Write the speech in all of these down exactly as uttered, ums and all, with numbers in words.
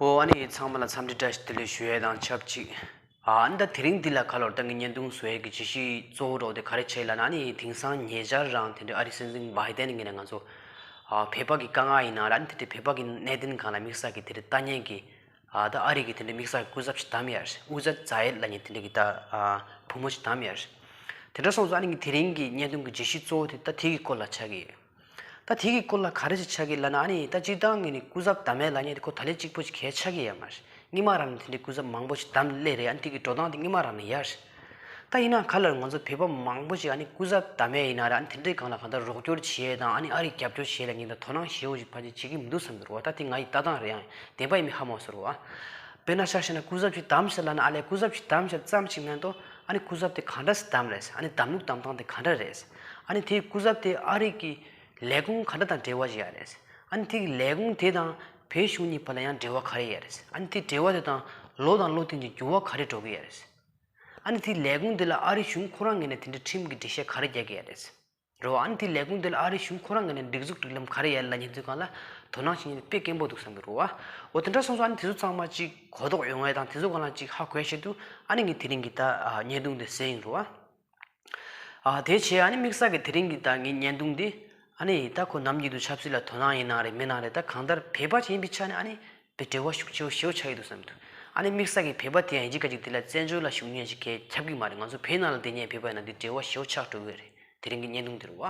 ཨོ་ཨ་ནི་ཚང་མ་ལ་འཚམས་འདྲི་བཀྲ་ཤིས་བདེ་ལེགས་ཞུ་ཡས་དང་ཆབས་ཅིག་ཨ་ནི་ད་དེ་རིང་འདི་ལ་ཁ་ལོར་ད་ངའི་བརྙན་ཐུང་བཟོ་ཡས་ཀྱི་བརྗོད་གཞི་གཙོ་བོ་རོགས་དེ་ག་རེ་བྱས་ལབ་ན། ཨ་ནི་དེང་སང་ཉེ་ཆར་རང་དེ་འདྲའི་ཨ་རིའི་སྲིད་འཛིན་བྷའི་ཏན་ངོས་ནས་ང་ཚོ་ཨ་བོད་པ་གི་དཀའ་ངལ་ཡིན་ན་ར། ཨ་ནི་དེ་འདྲའི་བོད་པ་གི་གནད་དོན་སྒང་ལ་དམིགས་བསལ་གྱི་དེ་འདྲའི་ལྟ་མཁན་གྱི་ཨ་ད་ཨ་རི་གི་དེ་འདྲའི་དམིགས་བསལ་གྱི་སྐུ་ཚབ་ཅིག་བདམས་ཡོད་རེད། ཨུ་ཛ་ཛ་ཡད་ལབ་མཁན་དེ་འདྲའི་གི་ད་ཨ་བུ་མོ་ཅིག་བདམས་ཡོད་རེད། དེ་འདྲ་སོང་ཙང་ཨ་ནི་ངས་དེ་རིང་གི་བརྙན་ཐུང་གི་བརྗོད་གཞི་གཙོ་བོ་དེ་ད་དེ་གི་སྐོར་ལ་ཆགས་ཀྱི་ཡོད། ད་དེ་གི་སྐོར་ལ་ག་རེ་ཞིག་ཆགས་ཀྱི་ལབ་ན། ཨ་ནི་ད་སྤྱིར་བཏང་ངོས་ནས་སྐུ་ཚབ་བདམས་མེད་ལབ་མཁན་དེ་ཁོ་ད་ལན་གཅིག་པོ་ཞིག་གལ་ཆགས་ཀྱི་ཡོད་མ་རེད། སྔོན་མ་རང་ནས་དེ་འདྲའི་སྐུ་ཚབ་མང་པོ་ཞིག་བདམས་སླེབས་རེད། ཨ་ནི་དེ་གི་འགྲོ་སྟངས་དེ་སྔོན་མ་རང་ནས་ཡོད་རེད། ད་ཡིན་ན་ག་ལ་ང་ཚོ་བོད་པ་མང་པོ་ཞིག་ཨ་ནི་སྐུ་ཚབ་བདམས་མེད་ཡིན་ན་ར། ཨ་ནི་དེ་འདྲའི་སྒང་ལ་གང་ལྟར་རོགས་སྐྱོར་བྱེད་ཡས་དང་། ཨ་ནི་ཨ་རིའི་རྒྱབ་སྐྱོར་བྱེད་ཡས་ལ་ངས་ད་དོ་སྣང་ཞེ་པོ་ཞིག་ཕལ་ཆེར་བྱེད་ཀྱི་མི་འདུག་བསམ་གྱི་འདུག་བ། ད་དེ་ང་ཡི་ལྟ་སྟངས་རེད། ཡང་བདེན་པ་ཡིན་མིན་ཧ་མ་གོ་ཟེར་བ། དཔེར་ན་ཆ་བཞག་ན་སྐུ་ཚབ་ཅིག་བདམས་ཤག་ལབ་ན། ཨ་ལས་སྐུ་ཚབ་ཅིག་བདམས་ཤག་ཙམ་ཞིག་མ་གཏོགས་ཨ་ནི་སྐུ་ཚབ་དེ་གང་འདྲ་སེ་བདམས་རེད། ཨ་ནི་བདམས་ལུགས་བདམས་སྟངས་དེ་གང་འདྲ་རེད། ཨ་ནི་དེའི་སྐུ་ཚབ་དེ་ཨ་རི་གི་ལས་ཁུངས་ག་འདྲ་དང་འབྲེལ་བ་ཞིག་ཡོད་རེད། ཨ་ནི་དེ་གི་ལས་ཁུངས་དེ་དང་བོད་གཞུང་གཉིས་བར་ལ་ཡང་འབྲེལ་བ་ག་རེ་ཡོད་རེད། ཨ་ནི་དེ་འབྲེལ་བ་དེ་དང་ལོ་དང་ལོ་བསྟུན་གྱི་འགྱུར་བ་ག་རེ་འགྲོ་གི་ཡོད་རེད། ཨ་ནི་དེ་ལས་ཁུངས་དེ་ལ་ཨ་རི་གཞུང་ཁོ་རང་ངོས་ནས་དེ་འདྲའི་ཁྲིམས་ཀྱི་འགྲེལ་བཤད་ག་རེ་རྒྱག་གི་ཡོད་རེད། རེད་བ། ཨ་ནི་དེ་ལས་ཁུངས་དེ་ལ་ཨ་རི་གཞུང་ཁོ་རང་ངོས་ནས་སྒྲིག་འཛུགས་སྒྲིག་ལམ་ག་རེ་ཡོད་ལབ་མཁན་ཚོའི་སྒང་ལ་དོ་སྣང་བྱེད་མཁན་དེ་དཔེ་དཀོན་པོ་འདུག་བསམ་གྱི་རེད་བ། འོ་དེ་འདྲ་སོང་ཙང་ཨ་ནི་དེ་ཚོ་ཚང་མ་ཅིག་གོ་རྟོགས་ཡོང་ཡས་དང་དེ་ཚོ་སྒང་ལ་ཅིག་ཧ་གོ་ཡས་ཆེད་དུ་ཨ་ནི་ངས་དེ་རིང་གི་ད་ཨ་བརྙན་ཐུང་དེ་བཟོས་ཡིན་རེད་བ། ཨ་དེ་བྱས་ཨ་ནི་དམིགས་བསལ་གྱི་དེ་རིང་གི་ད་ངའི་བརྙན་ཐུང་འདི་ཨ་ནི་ད་ཁོ་ནམ་རྒྱུན་དུ་ཆབ་སྲིད་ལ་དོ་སྣང་ཡིན་ན་རེད་མིན་ན་རེད། ད་གང་ལྟར་བོད་པ་ཅིག་ཡིན་པའི་ཆ་ནས་ཨ་ནི་དེ་འབྲེལ་བ་ཤུགས་ཆེ་བོ་ཞེ་པོ་ཆགས་ཀྱི་འདུག་བསམ་འདུག་ཨ་ནི་དམིགས་བསལ་གྱི་བོད་པ་དེ་ཡང་ཡིན་གཅིག་མིན་གཅིག་དེ་ལ་བཙན་བྱོལ་ལ་བཞུགས་མཁན་ཞིག་གས་ཁྱབ་ཀྱི་མ་རེད། ང་ཚོ་བོད་ནང་ལ་བསྡད་མཁན་བོད་པ་ཡིན་ན་འདི་འབྲེལ་བ་ཞེ་པོ་ཆགས་འགྲོ་གི་རེད། དེ་རིང་གི་བརྙན་ཐུང་འདི་རུ་བ།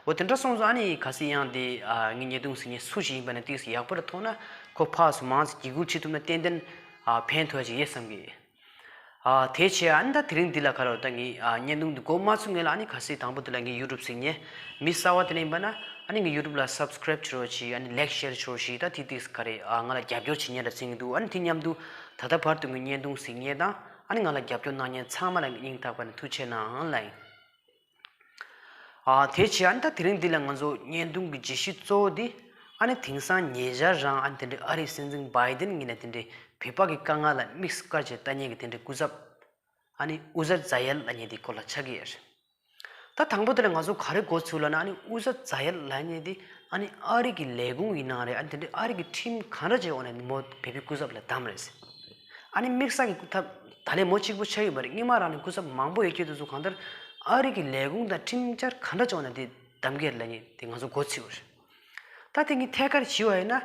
འོ་དེ་འདྲ་སོང་ཙང་ཨ་ནི་གལ་སྲིད་ཡང་འདི་ཨ་ངའི་བརྙན་ཐུང་གཟིགས་མཁན་སུ་ཞིག་ཡིན་པ་ན་ཏོག་ཙམ་ཡག་པོ་རེ་མཐོང་ན་ཁོ་ཕར་ཚུར་མང་ཙམ་བརྒྱུད་སྐུར་བྱེད་ཐུབ་ན་ཏན་ཏན་ཨ་ཕན་ཐོགས་ཅིག་ཡོད་བསམ་གི། ཨ་དེ་བྱས་ཨ་ནི་ད་དེ་རིང་འདི་ལ་ག་རེ་ད་ངའི་ཨ་བརྙན་ཐུང་འདི་འགོ་མ་ཚུགས་སྔོན་ལ་ཨ་ནི་གལ་སྲིད་དང་པོ་འདི་ལ་ངའི་ཡུ་ཊུབ་གཟིགས་མཁན་མི་གསར་བ་དེ་འདྲ་ཡིན་པ་ན་ཨ་ནི་ངའི་ཡུ་ཊུབ་ལ་སབ་སི་ཀ་རེབ་བྱེད་རོགས་གྱིས། ཨ་ནི་ལའིག་ཤེར་བྱེད་རོགས་གྱིས། ད་དེ་ཏོག་ཙམ་ག་རེ་ཨ་ང་ལ་རྒྱབ་སྐྱོར་བྱེད་མཁན་འདྲ་མཚོན་གྱི་འདུག་ཨ་ནི་དེ་མཉམ་དུ་ད་ལྟ་བར་དུ་ངའི་བརྙན་ཐུང་གཟིགས་མཁན་དང་ཨ་ནི་ང་ལ་རྒྱབ་སྐྱོར་གནང་མཁན་ཚང་མ་ལ་སྙིང་ཐག་པ་ནས་ཐུགས་རྗེ་གནང་ལབ་ཡིན། ཨ་དེ་བྱས་ཨ་ནི་ད་དེ་རིང་འདི་ལ་ང་ཚོ་བརྙན་ཐུང་གི་བརྗོད་གཞི་གཙོ་བོ་འདི་ཨ་ནི་དེང་སང་ཉེ་ཆར་རང་ཨ་ནི་དེ་འདྲའི་ཨ་རིའི་སྲིད་འཛིན་བྷའི་ཏན་ངོས་ནས་དེ་འདྲའི་བོད་པ་གི་དཀའ་ངལ་ལ་དམིགས་སུ་བཀར་བྱས་ལྟ་མཁན་གྱི་དེ་འདྲའི་སྐུ་ཚབ་ཨ་ནི་ཨུ་ཛ་ཛ་ཡལ་ལབ་མཁན་དེའི་སྐོར་ལ་ཆགས་ཀྱི་ཡོད་རེད། ད་དང་པོ་དེ་ལ་ང་ཚོ་ག་རེ་མགོ་ཚོས་ལབ་ན། ཨ་ནི་ཨུ་ཛ་ཛ་ཡལ་ལབ་མཁན་དེ་ཨ་ནི་ཨ་རི་གི་ལས་ཁུངས་ཡིན་ན་རེད། ཨ་ནི་དེ་འདྲའི་ཨ་རི་གི་ཁྲིམས་གང་འདྲ་བྱས་འོག་ནས་མོ་བོད་པའི་སྐུ་ཚབ་ལ་བདམས་རེད། ཨ་ནི་དམིགས་བསལ་གྱི་སྐུ་ཚབ་ད་ལས་མོ་གཅིག་པོ་ཆགས་ཡོད་པ་རེད། སྔོན་མ་རང་ནས་སྐུ་ཚབ་མང་པོ་ཡོད་ཀྱི་འདུག་ཚུལ་གང་ལྟར་ཨ་རི་གི་ལས་ཁུངས་དང་ཁྲིམས་འཆར་གང་འདྲ་བྱས་འོག་ནས་དེ་བདམས་ཀྱི་རེད་ལབ་མཁན་དེ་ང་ཚོ་མགོ་ཚོས་པ་རེད། ད་དེ་ངས་ཐད་ཀར་ཞུས་པ་ཡིན་ན།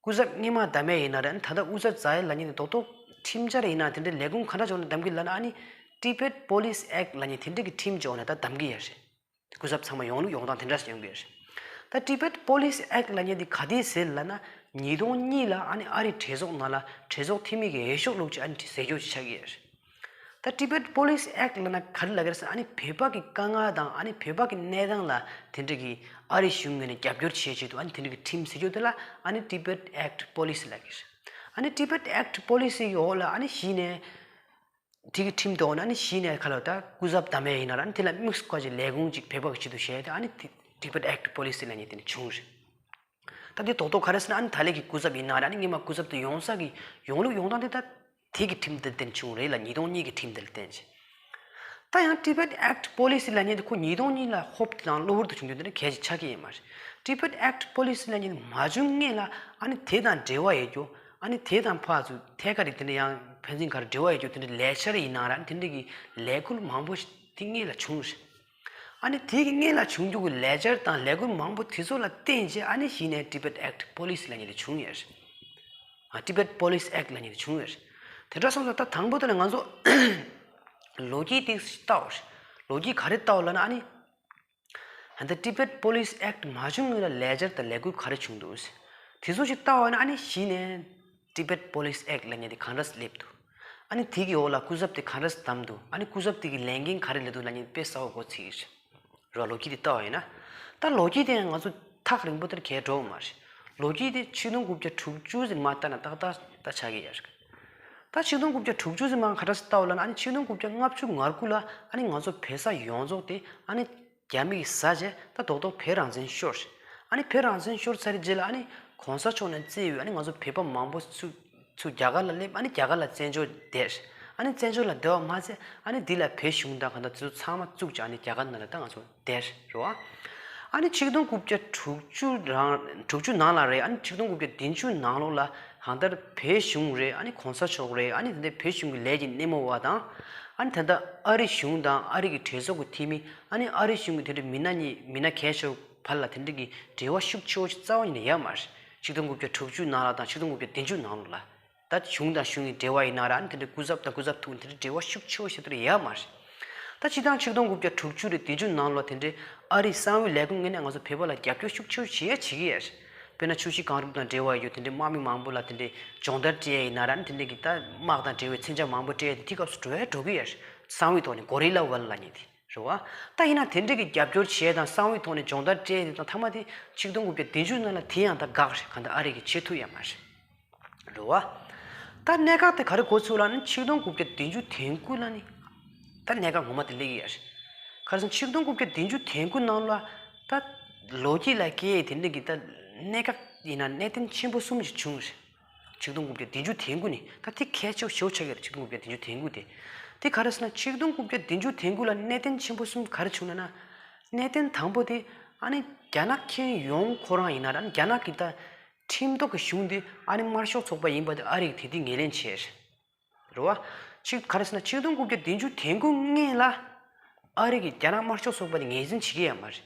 སྐུ་ཚབ་སྔོན་མ་བདམས་ཡས་ཡིན་ན་རེད། ད་ལྟ་ཨུ་ཛ་ཛ་ཡལ་ལབ་མཁན་དེ་རྡོག་རྡོག་ཁྲིམས་འཆར་ཡིན་ན་དེ་འདྲའི་ལས་ཁུངས་ག་འདྲ་བྱས་འོག་ནས་བདམས་ཀྱི་ལབ་ན། ཨ་ནི་Tibet Police Act ལབ་མཁན་དེ་འདྲ་གི་ཁྲིམས་ཀྱི་འོག་ནས་ད་བདམས་ཀྱི་ཡོད་རེད། སྐུ་ཚབ་ཚང་མ་ཡོང་ལུགས་ཡོང་སྟངས་དེ་འདྲ་ཞིག་ཡོང་གི་ཡོད་རེད། ད་Tibet Police Act ལབ་མཁན་དེ་ག་དུས་ཟེར་ལབ་ན། ཉིས་སྟོང་གཉིས་ལ་ཨ་ནི་ཨ་རིའི་གྲོས་ཚོགས་ནང་ལ་གྲོས་ཚོགས་འཐུས་མི་གི་འོས་ཤོག་བླུགས་བྱས་ཨ་ནི་ཟས་རྒྱུ་ཆགས་ཀྱི་ཡོད་རེད། ད་Tibet Police Act ལབ་ན་ག་རེ་ལབ་ཀྱི་རེད་ཟེར་ན། ཨ་ནི་བོད་པ་གི་དཀའ་ངལ་དང་ཨ་ནི་བོད་པ་གི་གནས་སྟངས་ལ་དེ་འདྲ་གི་ཨ་རི་གཞུང་ངོས་ནས་རྒྱབ་སྐྱོར་བྱེད་ཆེད་དུ་ཨ་ནི་དེ་འདྲ་གི་ཁྲིམས་ཟེར་རྒྱུ་དེ་ལ་ཨ་ནི་Tibet Act Policy ལབ་ཀྱི་རེད། ཨ་ནི་Tibet Act Policy གི་འོག་ལ་ཨ་ནི་གཞི་ནས་དེ་གི་ཁྲིམས་དེ་འོག་ནས་ཨ་ནི་གཞི་ནས་ག་ལ་ད་སྐུ་ཚབ་བདམས་ཡས་ཡིན་ན་ར། ཨ་ནི་དེ་ལ་དམིགས་སུ་བཀར་གྱི་ལས་ཁུངས་ཅིག་བོད་པ་གི་ཆེད་དུ་བྱས་ཏེ་ཨ་ནི་དེ་Tibet Act Policy ལབ་མཁན་དེ་ནི་བྱུང་རེད། ད་འདི་རྡོག་རྡོག་ག་རེ་ཟེར་ན། ཨ་ནི་ད་ལན་གྱི་སྐུ་ཚབ་ཡིན་ན་རེད། ཨ་ནི་སྔོན་མ་སྐུ་ཚབ་དེ་ཡོང་ས་གི་ཡོང་ལུགས་ཡོང་སྟངས་དེ་ད་དེ་གི་ཁྲིམས་དེ་བརྟེན་བྱུང་རེད་ལ། ཉིས་སྟོང་གཉིས་ཀྱི་ཁྲིམས་དེ་ལ་བརྟེན་བྱས། ད་ཡང་Tibet Act Policy ལབ་མཁན་དེ་ཁོ་ཉིས་སྟོང་གཉིས་ལ་ཧོབ་དེ་དང་གློ་བུར་དུ་བྱུང་རྒྱུ་དེ་འདྲ་གལ་ཆེ་ཆགས་ཀྱི་ཡོད་མ་རེད། Tibet Act Policy ལབ་མཁན་དེ་མ་བྱུང་སྔོན་ལ་ཨ་ནི་དེ་དང་འབྲེལ་བ་ཡོད་རྒྱུ། ཨ་ནི་དེ་དང་ཕར་ཚུར་ཐད་ཀར་རེད། དེ་འདྲ་ཡང་ཕན་ཚུན་ག་རེ་འབྲེལ་བ་ཡོད་རྒྱུ་དེ་འདྲ་ལས་འཆར་ཡིན་ན་ར། ཨ་ནི་དེ་འདྲ་གི་ལས་འགུལ་མང་པོ་ཞིག་དེ་སྔོན་ལ་བྱུང་རེད། ཨ་ནི་དེ་གི་སྔོན་ལ་བྱུང་རྒྱུ་གི་ལས་འཆར་དང་ལས་འགུལ་མང་པོ་དེ་ཚོ་ལ་བརྟེན་བྱས་ཨ་ནི་གཞི་ནས་Tibet Act Policy ལབ་མཁན་དེ་བྱུང་ཡོད་རེད། ཨ། Tibet Police Act ལབ་མཁན་དེ་བྱུང་ཡོད་རེད། དེ་འདྲ་སོང་ཙང་ད་དང་པོ་དེ་ལ་ང་ཚོ་ལོ་རྒྱུས་ཏོག་ཙམ་ལྟ་བ་རེད། ལོ་རྒྱུས་ག་རེ་ལྟ་བ་ལབ་ན། ཨ་ནི་ད་ལྟ་Tibet Police Act མ་བྱུང་སྔོན་ལ་ལས་འཆར་དང་ལས་འགུལ་ག་རེ་བྱུང་འདུག་ཟེར། དེ་ཚོ་ཞིག་ལྟ་བ་ན་ཨ་ནི་གཞི་ནས་Tibet Police Act ལབ་མཁན་དེ་གང་འདྲ་སླེབས་འདུག་ཨ་ནི་དེ་གི་འོག་ལ་སྐུ་ཚབ་དེ་གང་འདྲ་བདམས་འདུག་ཨ་ནི་སྐུ་ཚབ་དེ་གི་ལས་འགན་ག་རེ་སླེབས་འདུག་ལབ་མཁན་དཔེ་གསལ་པོ་གོ་ཚིག་རེད། རེད་བ། ལོ་རྒྱུས་དེ་ལྟ་བ་ཡིན་ན། ད་ལོ་རྒྱུས་དེ་ཡང་ང་ཚོ་ཐག་རིང་པོ་དེར་གས་འགྲོ་བ་མ་རེད། ལོ་རྒྱུས་དེ་ཆིག་སྟོང་དགུ་བརྒྱ་དྲུག་ཅུ་ཟིན་མ་ལྟ་ན་ཏག་ཏག་ད་ཆགས་ཀྱི་ཡོད་རེད། ད་ཆིག་སྟོང་དགུ་བརྒྱ་དྲུག་ཅུ་ཟིན་མ་ག་འདྲ་སེ་ལྟ་བ་ལབ་ན། ཨ་ནི་ཆིག་སྟོང་དགུ་བརྒྱ་ལྔ་བཅུ་ང་དགུ་ལ་ཨ་ནི་ང་ཚོ་བོད་ས་ཡོངས་རྫོགས་དེ་ཨ་ནི་རྒྱ་མི་གིས་ཟ་བྱས་ད་རྡོག་རྡོག་བོད་རང་བཙན་ཤོར་རེད། ཨ་ནི་བོད་རང་བཙན་ཤོར་ཚར་རྗེས་ལ་ཨ་ནི་གོང་ས་མཆོག་ནས་གཙོས་པའི་ཨ་ནི་ང་ཚོ་བོད་པ་མང་པོ་ཚུར་ཚུར་རྒྱ་གར་ལ་སླེབས། ཨ་ནི་རྒྱ་གར་ལ་བཙན་བྱོལ་བསྡད། ཨ་ནི་བཙན་བྱོལ་ལ་བསྡད་པ་མ་ཚད་ཨ་ནི་འདི་ལ་བོད་གཞུང་དང་གང་ལྟར་དེ་ཚོ་ཚང་མ་བཙུགས་བྱས་ཨ་ནི་རྒྱ་གར་ནང་ལ་ད་ང་ཚོ་བསྡད་རེད་བ། ཨ་ནི་ཆིག་སྟོང་དགུ་བརྒྱ་དྲུག་ཅུ་རང་དྲུག་ཅུ་ནང་ལ་རེད། ཨ་ནི་ཆིག་སྟོང་དགུ་བརྒྱ་བདུན་ཅུ་ནང་ལོགས་ལ་གང་ལྟར་བོད་གཞུང་རེད། ཨ་ནི་གོང་ས་མཆོག་རེད། ཨ་ནི་དེ་འདྲའི་བོད་གཞུང་གི་ལས་ཀྱི་སྣེ་མོ་བ་དང་། ཨ་ནི་ད་ལྟ་ཨ་རི་གཞུང་དང་ཨ་རི་གི་གྲོས་ཚོགས་ཀྱི་འཐུས་མི། ཨ་ནི་ཨ་རི་གཞུང་གི་དེ་འདྲའི་མི་སྣ་གཉིས་མི་སྣ་གལ་ཆེ་བ་བར་ལ་དེ་འདྲ་གི་འབྲེལ་བ་ཤུགས་ཆེ་བོ་ཞིག་རྩ་བ་ཉིད་ནས་ཡོད་མ་རེད། ཆིག་སྟོང་དགུ་བརྒྱ་དྲུག་ཅུ་ནང་ལ་དང་ཆིག་སྟོང་དགུ་བརྒྱ་བདུན་ཅུ་ནང་ལོགས་ལ། ད་གཞུང་དང་གཞུང་གི་འབྲེལ་བ་ཡིན་ན་ར། ཨ་ནི་དེ་འདྲའི་སྐུ་ཚབ་དང་སྐུ་ཚབ་ཐུག་དེ་འདྲའི་འབྲེལ་བ་ཤུགས་ཆེ་བོ་ཞིག་དེ་འདྲ་ཡོད་མ་རེད། ད་སྤྱིར་བཏང་ཆིག་སྟོང་དགུ་བརྒྱ་དྲུག་ཅུ་རེ་བདུན་ཅུ་ནང་ལོགས་དེ་འདྲའི་ཨ་རིའི་གསང་བའི་ལས་ཁུངས་ངོས་ནས་ང་ཚོ་བོད་པ་ལ་རྒྱབ་སྐྱོར་ཤུགས་ཆེ་བོ་བྱེད་ཡ་བྱེད་ཀྱི་ཡོད་རེད། དཔེར་ན་ཆུ་བཞི་སྒང་དྲུག་དང་འབྲེལ་བ་ཡོད་དེ་འདྲའི་དམག་མི་མང་པོ་ལ་དེ་འདྲའི་སྦྱོང་བརྡར་སྤྲད་ཡ་ཡིན་ན་ར། ཨ་ནི་དེ་འདྲའི་གི་ད་དམག་དང་འབྲེལ་བའི་མཚོན་ཆ་མང་པོ་སྤྲད་ཡ་དེ་དེ་སྐབས་སུ་འགྲོ་ཡ་འགྲོ་གི་ཡོད་རེད། གསང་བའི་ཐོག་ནས་གོ་རི་ལ་ཝལ་ལབ་མཁན་དེ་རེད་བ། ད་ཡིན་ན་དེ་འདྲའི་གི་རྒྱབ་སྐྱོར་བྱེད་ཡ་དང་གསང་བའི་ཐོག་ནས་སྦྱོང་བརྡར་སྤྲད་ཡ་དེ་དང་མཐའ་མ་དེ་ཆིག་སྟོང་དགུ་བརྒྱ་བདུན་ཅུ་ནང་ལ་དེ་ཡང་ད་འགག་རེད། གང་ལྟར་ཨ་རི་གིས་བྱེད་ཐུབ་ཡ་མ་རེད། རེད་བ། ད་གནད་འགག་དེ་ག་རེ་གོ་ཚུལ་ལ་ནི་ཆིག་སྟོང་དགུ་བརྒྱ་བདུན་ཅུ་དོན་དགུ་ལ་ནི། ད་གནད་འགག་ངོ་མ་དེ་སླེབས་ཀྱི་ཡོད་རེད། ག་རེ་ཟེར་ན་ཆིག་སྟོང་དགུ་བརྒྱ་བདུན་ཅུ་དོན་དགུ་ནང་ལ་ད་ལོ་རྒྱུས་ལ་སྐྱེས་དེ་འདྲ་གི་ད་གནད་འགག་ཡིན་ན་གནད་དོན་ཆེན་པོ་གསུམ་ཞིག་བྱུང་རེད། ཆིག་སྟོང་དགུ་བརྒྱ་བདུན་ཅུ་དོན་དགུ་ནི་ད་དེ་གལ་ཆེ་ཤོས་ཆགས་ཀྱི་རེད། ཆིག་སྟོང་དགུ་བརྒྱ་བདུན་ཅུ་དོན་དགུ་དེ། དེ་ག་རེ་ཟེར་ན་ཆིག་སྟོང་དགུ་བརྒྱ་བདུན་ཅུ་དོན་དགུ་ལ་གནད་དོན་ཆེན་པོ་གསུམ་ག་རེ་བྱུང་ན་ན། གནད་དོན་དང་པོ་དེ་ཨ་ནི་རྒྱ་ནག་ཁྱོན་ཡོངས་ཁོ་རང་ཡིན་ན་ར། ཨ་ནི་རྒྱ་ནག་གི་ད་ཁྲིམས་ཐོག་གི་གཞུང་འདི་ཨ་ནི་དམར་ཤོག་ཚོགས་པ་ཡིན་པ་དེ་ཨ་རི་གིས་དེ་དུས་ངོས་ལེན་བྱས་རེད། རེད་བ། ཆིག་ག་རེ་ཟེར་ན་ཆིག་སྟོང་དགུ་བརྒྱ་བདུན་ཅུ་དོན་དགུ་སྔོན་ལ་ཨ་རི་གིས་རྒྱ་ནག་དམར་ཤོག་ཚོགས་པ་དེ་ངོས་འཛིན་བྱེད་ཀྱི་ཡོད་མ་རེད།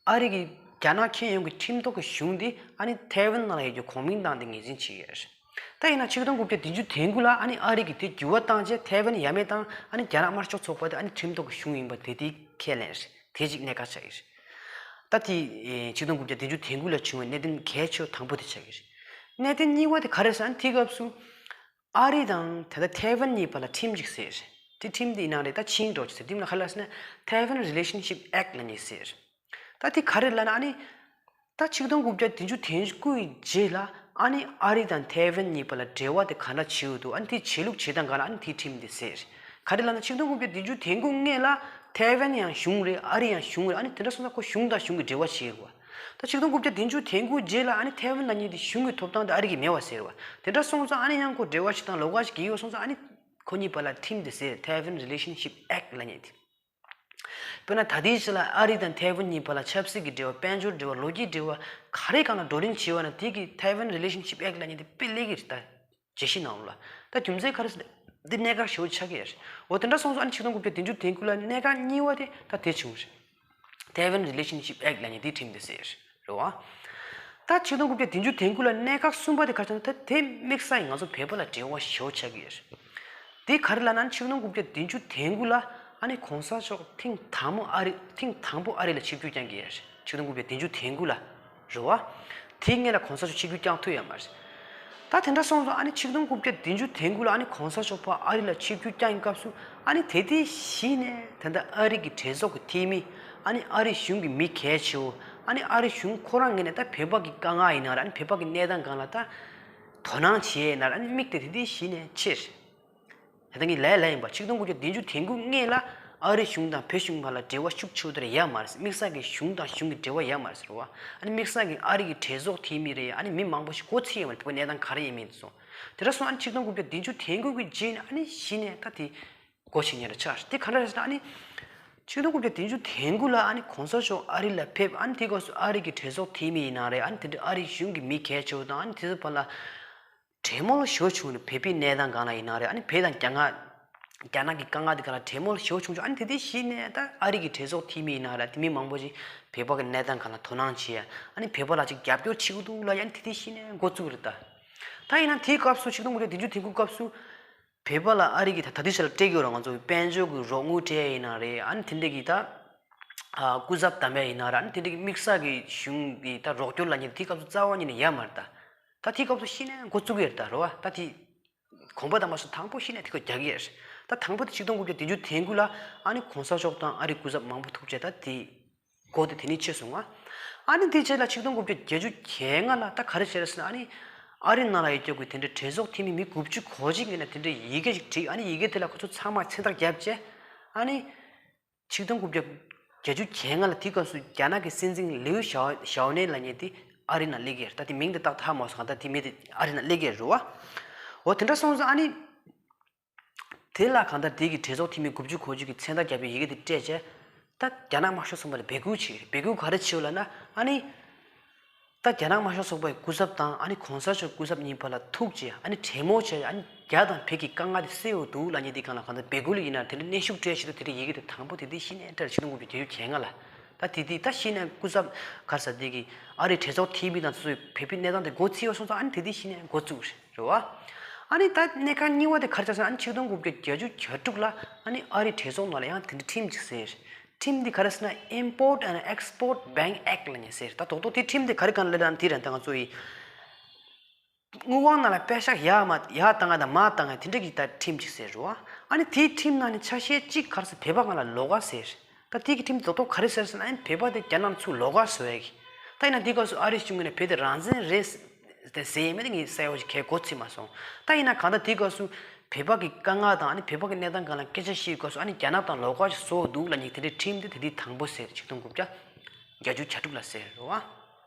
ཨ་རི་གིས་རྒྱ་ནག་ཁྱོན་ཡོངས་ཀྱི་ཁྲིམས་ཐོག་གི་གཞུང་དེ་ཨ་ནི་ཐའེ་ཝན་ནང་ལ་ཡོད་རྒྱུ་གོང་མིང་བཏང་སྟེ་ངོས་འཛིན་བྱེད་ཀྱི་ཡོད་རེད། ད་ཡིན་ན་ཆིག་སྟོང་དགུ་བརྒྱ་བདུན་ཅུ་དོན་དགུ་ལ་ཨ་ནི་ཨ་རི་གིས་དེ་འགྱུར་བ་བཏང་རྗེས་ཐའེ་ཝན་ཡ་མེད་བཏང་། ཨ་ནི་རྒྱ་ནག་དམར་ཤོག་ཚོགས་པ་དེ་ཨ་ནི་ཁྲིམས་ཐོག་གི་གཞུང་ཡིན་པ་དེ་དེ་ཁས་ལེན་རེད། དེ་གཅིག་གནད་འགག་ཆགས་ཀྱི་རེད། ད་དེ་ཆིག་སྟོང་དགུ་བརྒྱ་བདུན་ཅུ་དོན་དགུ་ལ་བྱུང་བའི་གནད་དོན་གལ་ཆེ་བ་དང་པོ་དེ་ཆགས་ཀྱི་རེད། གནད་དོན་གཉིས་པ་དེ་ག་རེ་ཟེར་ན་དེ་སྐབས་སུ་ཨ་རི་དང་ད་ལྟ་ཐའེ་ཝན་གཉིས་བར་ལ་ཁྲིམས་ཅིག་ཟེར་རེད། དེ་ཁྲིམས་དེ་ཡིན་ན་རེད། ད་ཆིང་འགྲོ་ཅིག་ཟེར། དེ་ལ་ག་རེ་ཟེར་ན་Taiwan Relationship Act ལབ་ནས་ཟེར། ད་དེ་ག་རེ་ལབ་ན་ཨ་ནི། ད་ཆིག་སྟོང་དགུ་བརྒྱ་བདུན་ཅུ་དོན་དགུ་ཡི་རྗེས་ལ་ཨ་ནི་ཨ་རི་དང་ཐའེ་ཝན་གཉིས་བར་ལ་འབྲེལ་བ་དེ་ག་འདྲ་བྱེད་འོས་འདུག་ཨ་ནི་དེ་བྱེད་ལུགས་བྱེད་སྟངས་སྒང་ལ་ཨ་ནི་དེའི་ཁྲིམས་དེ་ཟེར། ག་རེ་ལབ་ན་ཆིག་སྟོང་དགུ་བརྒྱ་བདུན་ཅུ་དོན་དགུ་སྔོན་ལ་ཐའེ་ཝན་ཡང་གཞུང་རེད། ཨ་རི་ཡང་གཞུང་རེད། ཨ་ནི་དེ་འདྲ་སོང་ཙང་ཁོ་གཞུང་དང་གཞུང་གི་འབྲེལ་བ་བྱེད་དགོས། ད་ཆིག་སྟོང་དགུ་བརྒྱ་བདུན་ཅུ་དོན་དགུ་རྗེས་ལ་ཨ་ནི་ཐའེ་ཝན་ལབ་མཁན་དེ་གཞུང་གི་ཐོབ་ཐང་དེ་ཨ་རི་གིས་མེད་པ་ཟེར་བ། དེ་འདྲ་སོང་ཙང་ཨ་ནི་ཡང་ཁོ་འབྲེལ་བ་བྱེད་སྟངས་ལོགས་ཀ་ཞིག་གི་ཡོད་སོང་ཙང་ཨ་ནི་ཁོ་གཉིས་བར་ལ་ཁྲིམས་དེ་ཟེར། Taiwan Relationship Act ལབ་མཁན་དེ། དཔེར་ན་ད་ལྟའི་ཆ་ལ་ཨ་རི་དང་ཐའེ་ཝན་གཉིས་བར་ལ་ཆབ་སྲིད་ཀྱི་འབྲེལ་བ། དཔལ་འབྱོར་འབྲེལ་བ། ལོ་རྒྱུས་འབྲེལ་བ། ག་རེ་སྒང་ལ་བགྲོ་གླེང་བྱེད་པ་ན་དེ་གི་Taiwan Relationship Act ལབ་མཁན་དེ་དཔེ་སླེབས་ཀྱི་རེད། ད་བརྗོད་གཞི་ནང་ལ། ད་རྒྱུ་མཚན་ག་རེ་ཟེར་ན་འདི་གནད་འགག་ཞེ་པོ་ཆགས་ཀྱི་ཡོད་རེད། འོ་དེ་འདྲ་སོང་ཙང་ཨ་ནི་ཆིག་སྟོང་དགུ་བརྒྱ་བདུན་ཅུ་དོན་དགུ་ལ་གནད་འགག་གཉིས་པ་དེ་ད་དེ་བྱུང་རེད། Taiwan Relationship Act ལབ་མཁན་དེ་ཁྲིམས་དེ་ཟེར་རེད་བ། ད་ཆིག་སྟོང་དགུ་བརྒྱ་བདུན་ཅུ་དོན་དགུ་ལ་གནད་འགག་གསུམ་པ་དེ་ག་རེ་ཟེར་ན་ད་དེ་དམིགས་བསལ་ཡིན། ང་ཚོ་བོད་པ་ལ་འབྲེལ་བ་ཞེ་པོ་ཆགས་ཀྱི་ཡོད་རེད། དེ་ག་རེ་ལབ་ན་ཆིག་སྟོང་དགུ་བརྒྱ་བདུན་ཅུ་དོན་དགུ་ལ་ཨ་ནི་གོང་ས་མཆོག་ཐེངས་དང་པོ་ཨ་རི་ཐེངས་དང་པོ་ཨ་རི་ལ་ཆིབས་བསྒྱུར་བསྐྱངས་ཀྱི་ཡོད་རེད། ཆིག་སྟོང་དགུ་བརྒྱ་བདུན་ཅུ་དོན་དགུ་ལ་རེད་བ། དེའི་སྔོན་ལ་གོང་ས་མཆོག་ཆིབས་བསྒྱུར་བསྐྱངས་ཐུབ་ཡོད་མ་རེད། ད་དེ་འདྲ་སོང་ཙང་ཨ་ནི་ཆིག་སྟོང་དགུ་བརྒྱ་བདུན་ཅུ་དོན་དགུ་ལ་ཨ་ནི་གོང་ས་མཆོག་ཕར་ཨ་རི་ལ་ཆིབས་བསྒྱུར་བསྐྱངས་པའི་སྐབས་སུ་ཨ་ནི་དེ་དུས་གཞི་ནས་ད་ལྟ་ཨ་རི་གི་གྲོས་ཚོགས་ཀྱི་འཐུས་མི། ཨ་ནི་ཨ་རི་གཞུང་གི་མི་གལ་ཆེ་བོ། ཨ་ནི་ཨ་རི་གཞུང་ཁོ་རང་ངོས་ནས་ད་བོད་པ་གི་དཀའ་ངལ་ཡིན་ན་ར། ཨ་ནི་བོད་པ་གི་གནས་སྟངས་སྒང་ལ་ད་དོ་སྣང་བྱེད་ཡས་ཡིན་ན་ར། ཨ་ནི་དམིགས་དེ་དེ་དུས་གཞི་ནས་ཆེ་རེད། ད་ལྟ་ངས་ལབ་ཡ་ལབ་ཡིན་པ། ཆིག་སྟོང་དགུ་བརྒྱ་བདུན་ཅུ་དོན་དགུ་སྔོན་ལ་ཨ་རི་གཞུང་དང་བོད་གཞུང་བར་ལ་འབྲེལ་བ་ཤུགས་ཆེ་བོ་དེ་འདྲ་ཡོད་མ་རེད། དམིགས་བསལ་གྱི་གཞུང་དང་གཞུང་གི་འབྲེལ་བ་ཡོད་མ་རེད་ཟེར་བ། ཨ་ནི་དམིགས་བསལ་གྱི་ཨ་རི་གི་གྲོས་ཚོགས་འཐུས་མི་རེད། ཨ་ནི་མི་མང་པོ་ཞིག་མགོ་ཚོས་ཡོད་མ་རེད། དེ་ག་གནས་སྟངས་ག་རེ་ཡིན་མིན་སོང་། དེ་འདྲ་སོང་ཨ་ནི་ཆིག་སྟོང་དགུ་བརྒྱ་བདུན་ཅུ་དོན་དགུ་གི་རྗེས་ནས་ཨ་ནི་གཞི་ནས་ད་དེ་སྒོ་ཕྱེ་མཁན་འདྲ་ཆགས་རེད། དེ་ག་འདྲ་རེད་ཟེར་ན་ཨ་ནི་ཆིག་སྟོང་དགུ་བརྒྱ་བདུན་ཅུ་དོན་དགུ་ལ་ཨ་ནི་གོང་ས་མཆོག་ཨ་རི་ལ་ཕེབས། ཨ་ནི་དེ་སྐབས་སུ་ཨ་རི་གི་གྲོས་ཚོགས་འཐུས་མི་ཡིན་ན་རེད། ཨ་ནི་དེ་འདྲ་ཨ་རི་གཞུང་གི་མི་གལ་ཆེ་བོ་དང་། ཨ་ནི་དེ་ཚོ་བར་ལ་གྲོས་མོལ་ཞེ་པོ་བྱུང་རེད། བོད་པའི་གནས་སྟངས་སྒང་ལ་ཡིན་ན་རེད། ཨ་ནི་བོད་དང་རྒྱ་ནག་རྒྱ་ནག་གི་དཀའ་ངལ་དེ་སྒང་ལ་གྲོས་མོལ་ཞེ་པོ་བྱུང་བྱུང་། ཨ་ནི་དེ་དུས་གཞི་ནས་ད་ཨ་རི་གི་གྲོས་ཚོགས་འཐུས་མི་ཡིན་ན་རེད། དེ་མི་མང་པོ་ཞིག་བོད་པ་གི་གནས་སྟངས་སྒང་ལ་དོ་སྣང་བྱེད་ཡ། ཨ་ནི་བོད་པ་ལ་ཅིག་རྒྱབ་སྐྱོར་བྱེད་ཀྱི་འདུག་ལབ་ཡ། ཨ་ནི་དེ་དུས་གཞི་ནས་འགོ་བཙུགས་རེད་ད། ད་ཡིན་ན་དེའི་སྐབས་སུ་ཆིག་སྟོང་དགུ་བརྒྱ་བདུན་ཅུ་དོན་དགུ་སྐབས་སུ་བོད་པ་ལ་ཨ་རི་གིས་ད་ད་དུས་ཆ་ལ་སྤྲད་ཀྱི་ཡོད་རེད། ང་ཚོ་གི་དཔལ་འབྱོར་གྱི་རོགས་དངུལ་སྤྲད་ཡ་ཡིན་ན་རེད། ཨ་ནི་དེ་འདྲ་གི་ད་ཨ་སྐུ་ཚབ་བདམས་ཡ་ཡིན་ན་རེད། ཨ་ནི་དེ་འདྲ་གི་དམིགས་བསལ་གྱི་གཞུང་གི་ད་རོགས་སྐྱོར་ལབ་མཁན་དེའི་སྐབས་སུ་རྩ་བ་ཉིད་ནས་ཡོད་མ་རེད་ད། ད་དེའི་སྐབས་སུ་གཞི་ནས་འགོ་བཙུགས་ཀྱི་ཡོད་རེད་ད། རེད་བ། ད་དེ་གོམ་པ་དང་མ་སོང་དང་པོ་གཞི་ནས་དེ་སྐོར་རྒྱག་གི་ཡོད་རེད། ད་དང་པོ་དེ་ཆིག་སྟོང་དགུ་བརྒྱ་བདུན་ཅུ་དོན་དགུ་ལ་ཨ་ནི་གོང་ས་མཆོག་དང་ཨ་རིའི་སྐུ་ཚབ་མང་པོ་ཐུག་བྱས། ད་དེ་འགོ་དེ་དེ་ནས་ཆད་སོང་ང་། ཨ་ནི་དེའི་རྗེས་ལ་ཆིག་སྟོང་དགུ་བརྒྱ་བརྒྱད་ཅུ་གྱ་ལྔ་ལ་ད་ག་རེ་བྱས་རེད་ཟེར་ན། ཨ་ནི་ཨ་རི་ནང་ལ་ཡོད་རྒྱུ་གི་དེ་འདྲའི་གྲོས་ཚོགས་འཐུས་མི་མི་དགུ་བཅུ་གོ་གཅིག་ངོས་ནས་དེ་འདྲའི་ཡི་གེ་ཞིག་བྲིས། ཨ་ནི་ཡི་གེ་དེ་ལ་ཁོ་ཚོ་ཚང་མ་མཚན་རྟགས་བརྒྱབ་བྱས། ཨ་ནི་ཆིག་སྟོང་དགུ་བརྒྱ་བརྒྱད་ཅུ་གྱ་ལྔ་ལ་དེའི་སྐབས་སུ་རྒྱ་ནག་གི་སྲིད་འཛིན་ལིའུ་ཞའོ་ཞའོ་ནན་ལབ་མཁན་དེ་ཨ་རི་ནང་སླེབས་ཀྱི་རེད། ད་དེ་མིང་དེ་ཏག་ཏག་ཧ་མ་སོང་། ད་དེ་མི་དེ་ཨ་རི་ནང་སླེབས་ཀྱི་རེད་བ། འོ་དེ་འདྲ་སོང་ཙང་ཨ་ནི། དེ་ལ་གང་ལྟར་དེ་གི་གྲོས་ཚོགས་འཐུས་མི་དགུ་བཅུ་གོ་གཅིག་གིས་མཚན་རྟགས་བརྒྱབ་པའི་ཡི་གེ་དེ་སྤྲད་བྱས། ད་རྒྱ་ནག་དམར་ཤོག་ཚོགས་པ་ལ་འབོད་སྐུལ་བྱས་རེད། འབོད་སྐུལ་ག་རེ་བྱས་ཡོད་ལབ་ན། ཨ་ནི་ད་རྒྱ་ནག་དམར་ཤོག་ཚོགས་པའི་སྐུ་ཚབ་དང་ཨ་ནི་གོང་ས་མཆོག་སྐུ་ཚབ་གཉིས་བར་ལ་ཐུག་བྱས། ཨ་ནི་གྲོས་མོལ་བྱས། ཨ་ནི་རྒྱ་དང་བོད་ཀྱི་དཀའ་ངལ་དེ་སེལ་འོ་འདུག་ལབ་མཁན་དེ་སྒང་ལ་གང་ལྟར་འབོད་སྐུལ་ཡིན་ན། དེ་འདྲ་སྙན་ཞུ་སྤྲད་བྱས་འདུག། དེ་འདྲ་ཡི་གེ་དེ་དང་པོ་དེ་དེ་གཞི་ནས་སྤྲད། ཆིག་སྟོང་དགུ་བརྒྱ་བརྒྱད་ཅུ་གྱ་ལྔ་ལ། ད་དེ་དེ་ད་གཞི་ནས་སྐུ་ཚབ་ག་རེ་ཟེར་དེ་གི་ཨ་རིའི་གྲོས་ཚོགས་འཐུས་མི་དང་སོ་སོའི་བོད་པའི་གནས་སྟངས་དེ་མགོ་ཚོས་སོང་ཙང་། ཨ་ནི་དེ་དེ་གཞི་ནས་འགོ་བཙུགས་རེད་བ། ཨ་ནི་ད་གནད་འགག་གཉིས་པ་དེ་ག་རེ་ཆགས་ཟེར་ན། ཨ་ནི་ཆིག་སྟོང་དགུ་བརྒྱ་བརྒྱད་ཅུ་གྱ་དྲུག་ལ་ཨ་ནི་ཨ་རིའི་གྲོས་ཚོགས་ནང་ལ་ཡང་དེ་འདྲ་ཁྲིམས་ཅིག་ཟེར། ཁྲིམས་འདི་ག་རེ་ཟེར་ན། Import and Export Bank Act ལབ་མཁན་ཟེར། ད་རྡོག་རྡོག་དེ་ཁྲིམས་དེ་ག་རེ་སྒང་ལ་སླེབས་ན། དེ་རེད། ད་ང་ཚོ་ཡི་དངུལ་ཁང་ནང་ལ་པེ་ཤག་ཡར་མར་ཡར་བཏང་ཡ་དང་མར་བཏང་ཡ་དེ་འདྲ་གི་ད་ཁྲིམས་ཅིག་ཟེར་རོ། ཨ་ནི་དེའི་ཁྲིམས་ནང་ནས་ཆ་ཤས་གཅིག་ག་རེ་ཟེར། བོད་པ་སྒང་ལ་ལོགས་ཀ་ཟེར། ད་དེ་གི་ཁྲིམས་རྡོག་རྡོག་ག་རེ་ཟེར་ཟེར་ན། ཨ་ནི་བོད་པ་དེ་རྒྱ་ནག་ལ་ཚུར་ལོགས་ཀ་བཟོ་ཡ་གི། ད་ཡིན་ན་དེའི་སྐབས་སུ་ཨ་རིའི་གཞུང་ངོས་ནས་བོད་དེ་རང་བཙན་རེད་དེ་ཟེར་ཡས་མེད་དེ་ངས་གསལ་པོ་ཞིག་གས་མགོ་ཚོས་མ་སོང་། ད་ཡིན་ན་གང་ལྟར་དེའི་སྐབས་སུ་བོད་པ་གི་དཀའ་ངལ་དང་ཨ་ནི་བོད་པ་གི་གནས་སྟངས་སྒང་ལ་སྐད་ཆ་བཤད་པའི་སྐབས་སུ། ཨ་ནི་རྒྱ་ནག་དང་ལོགས་ཀ་ཞིག་བཟོ་འདུག་ལབ་མཁན་དེ་འདྲའི་ཁྲིམས་དེ་དེ་དུས་དང་པོ་ཟེར། ཆིག་སྟོང་དགུ་བརྒྱ་བརྒྱད་ཅུ་གྱ་དྲུག་ལ་ཟེར་རོ། ཨ་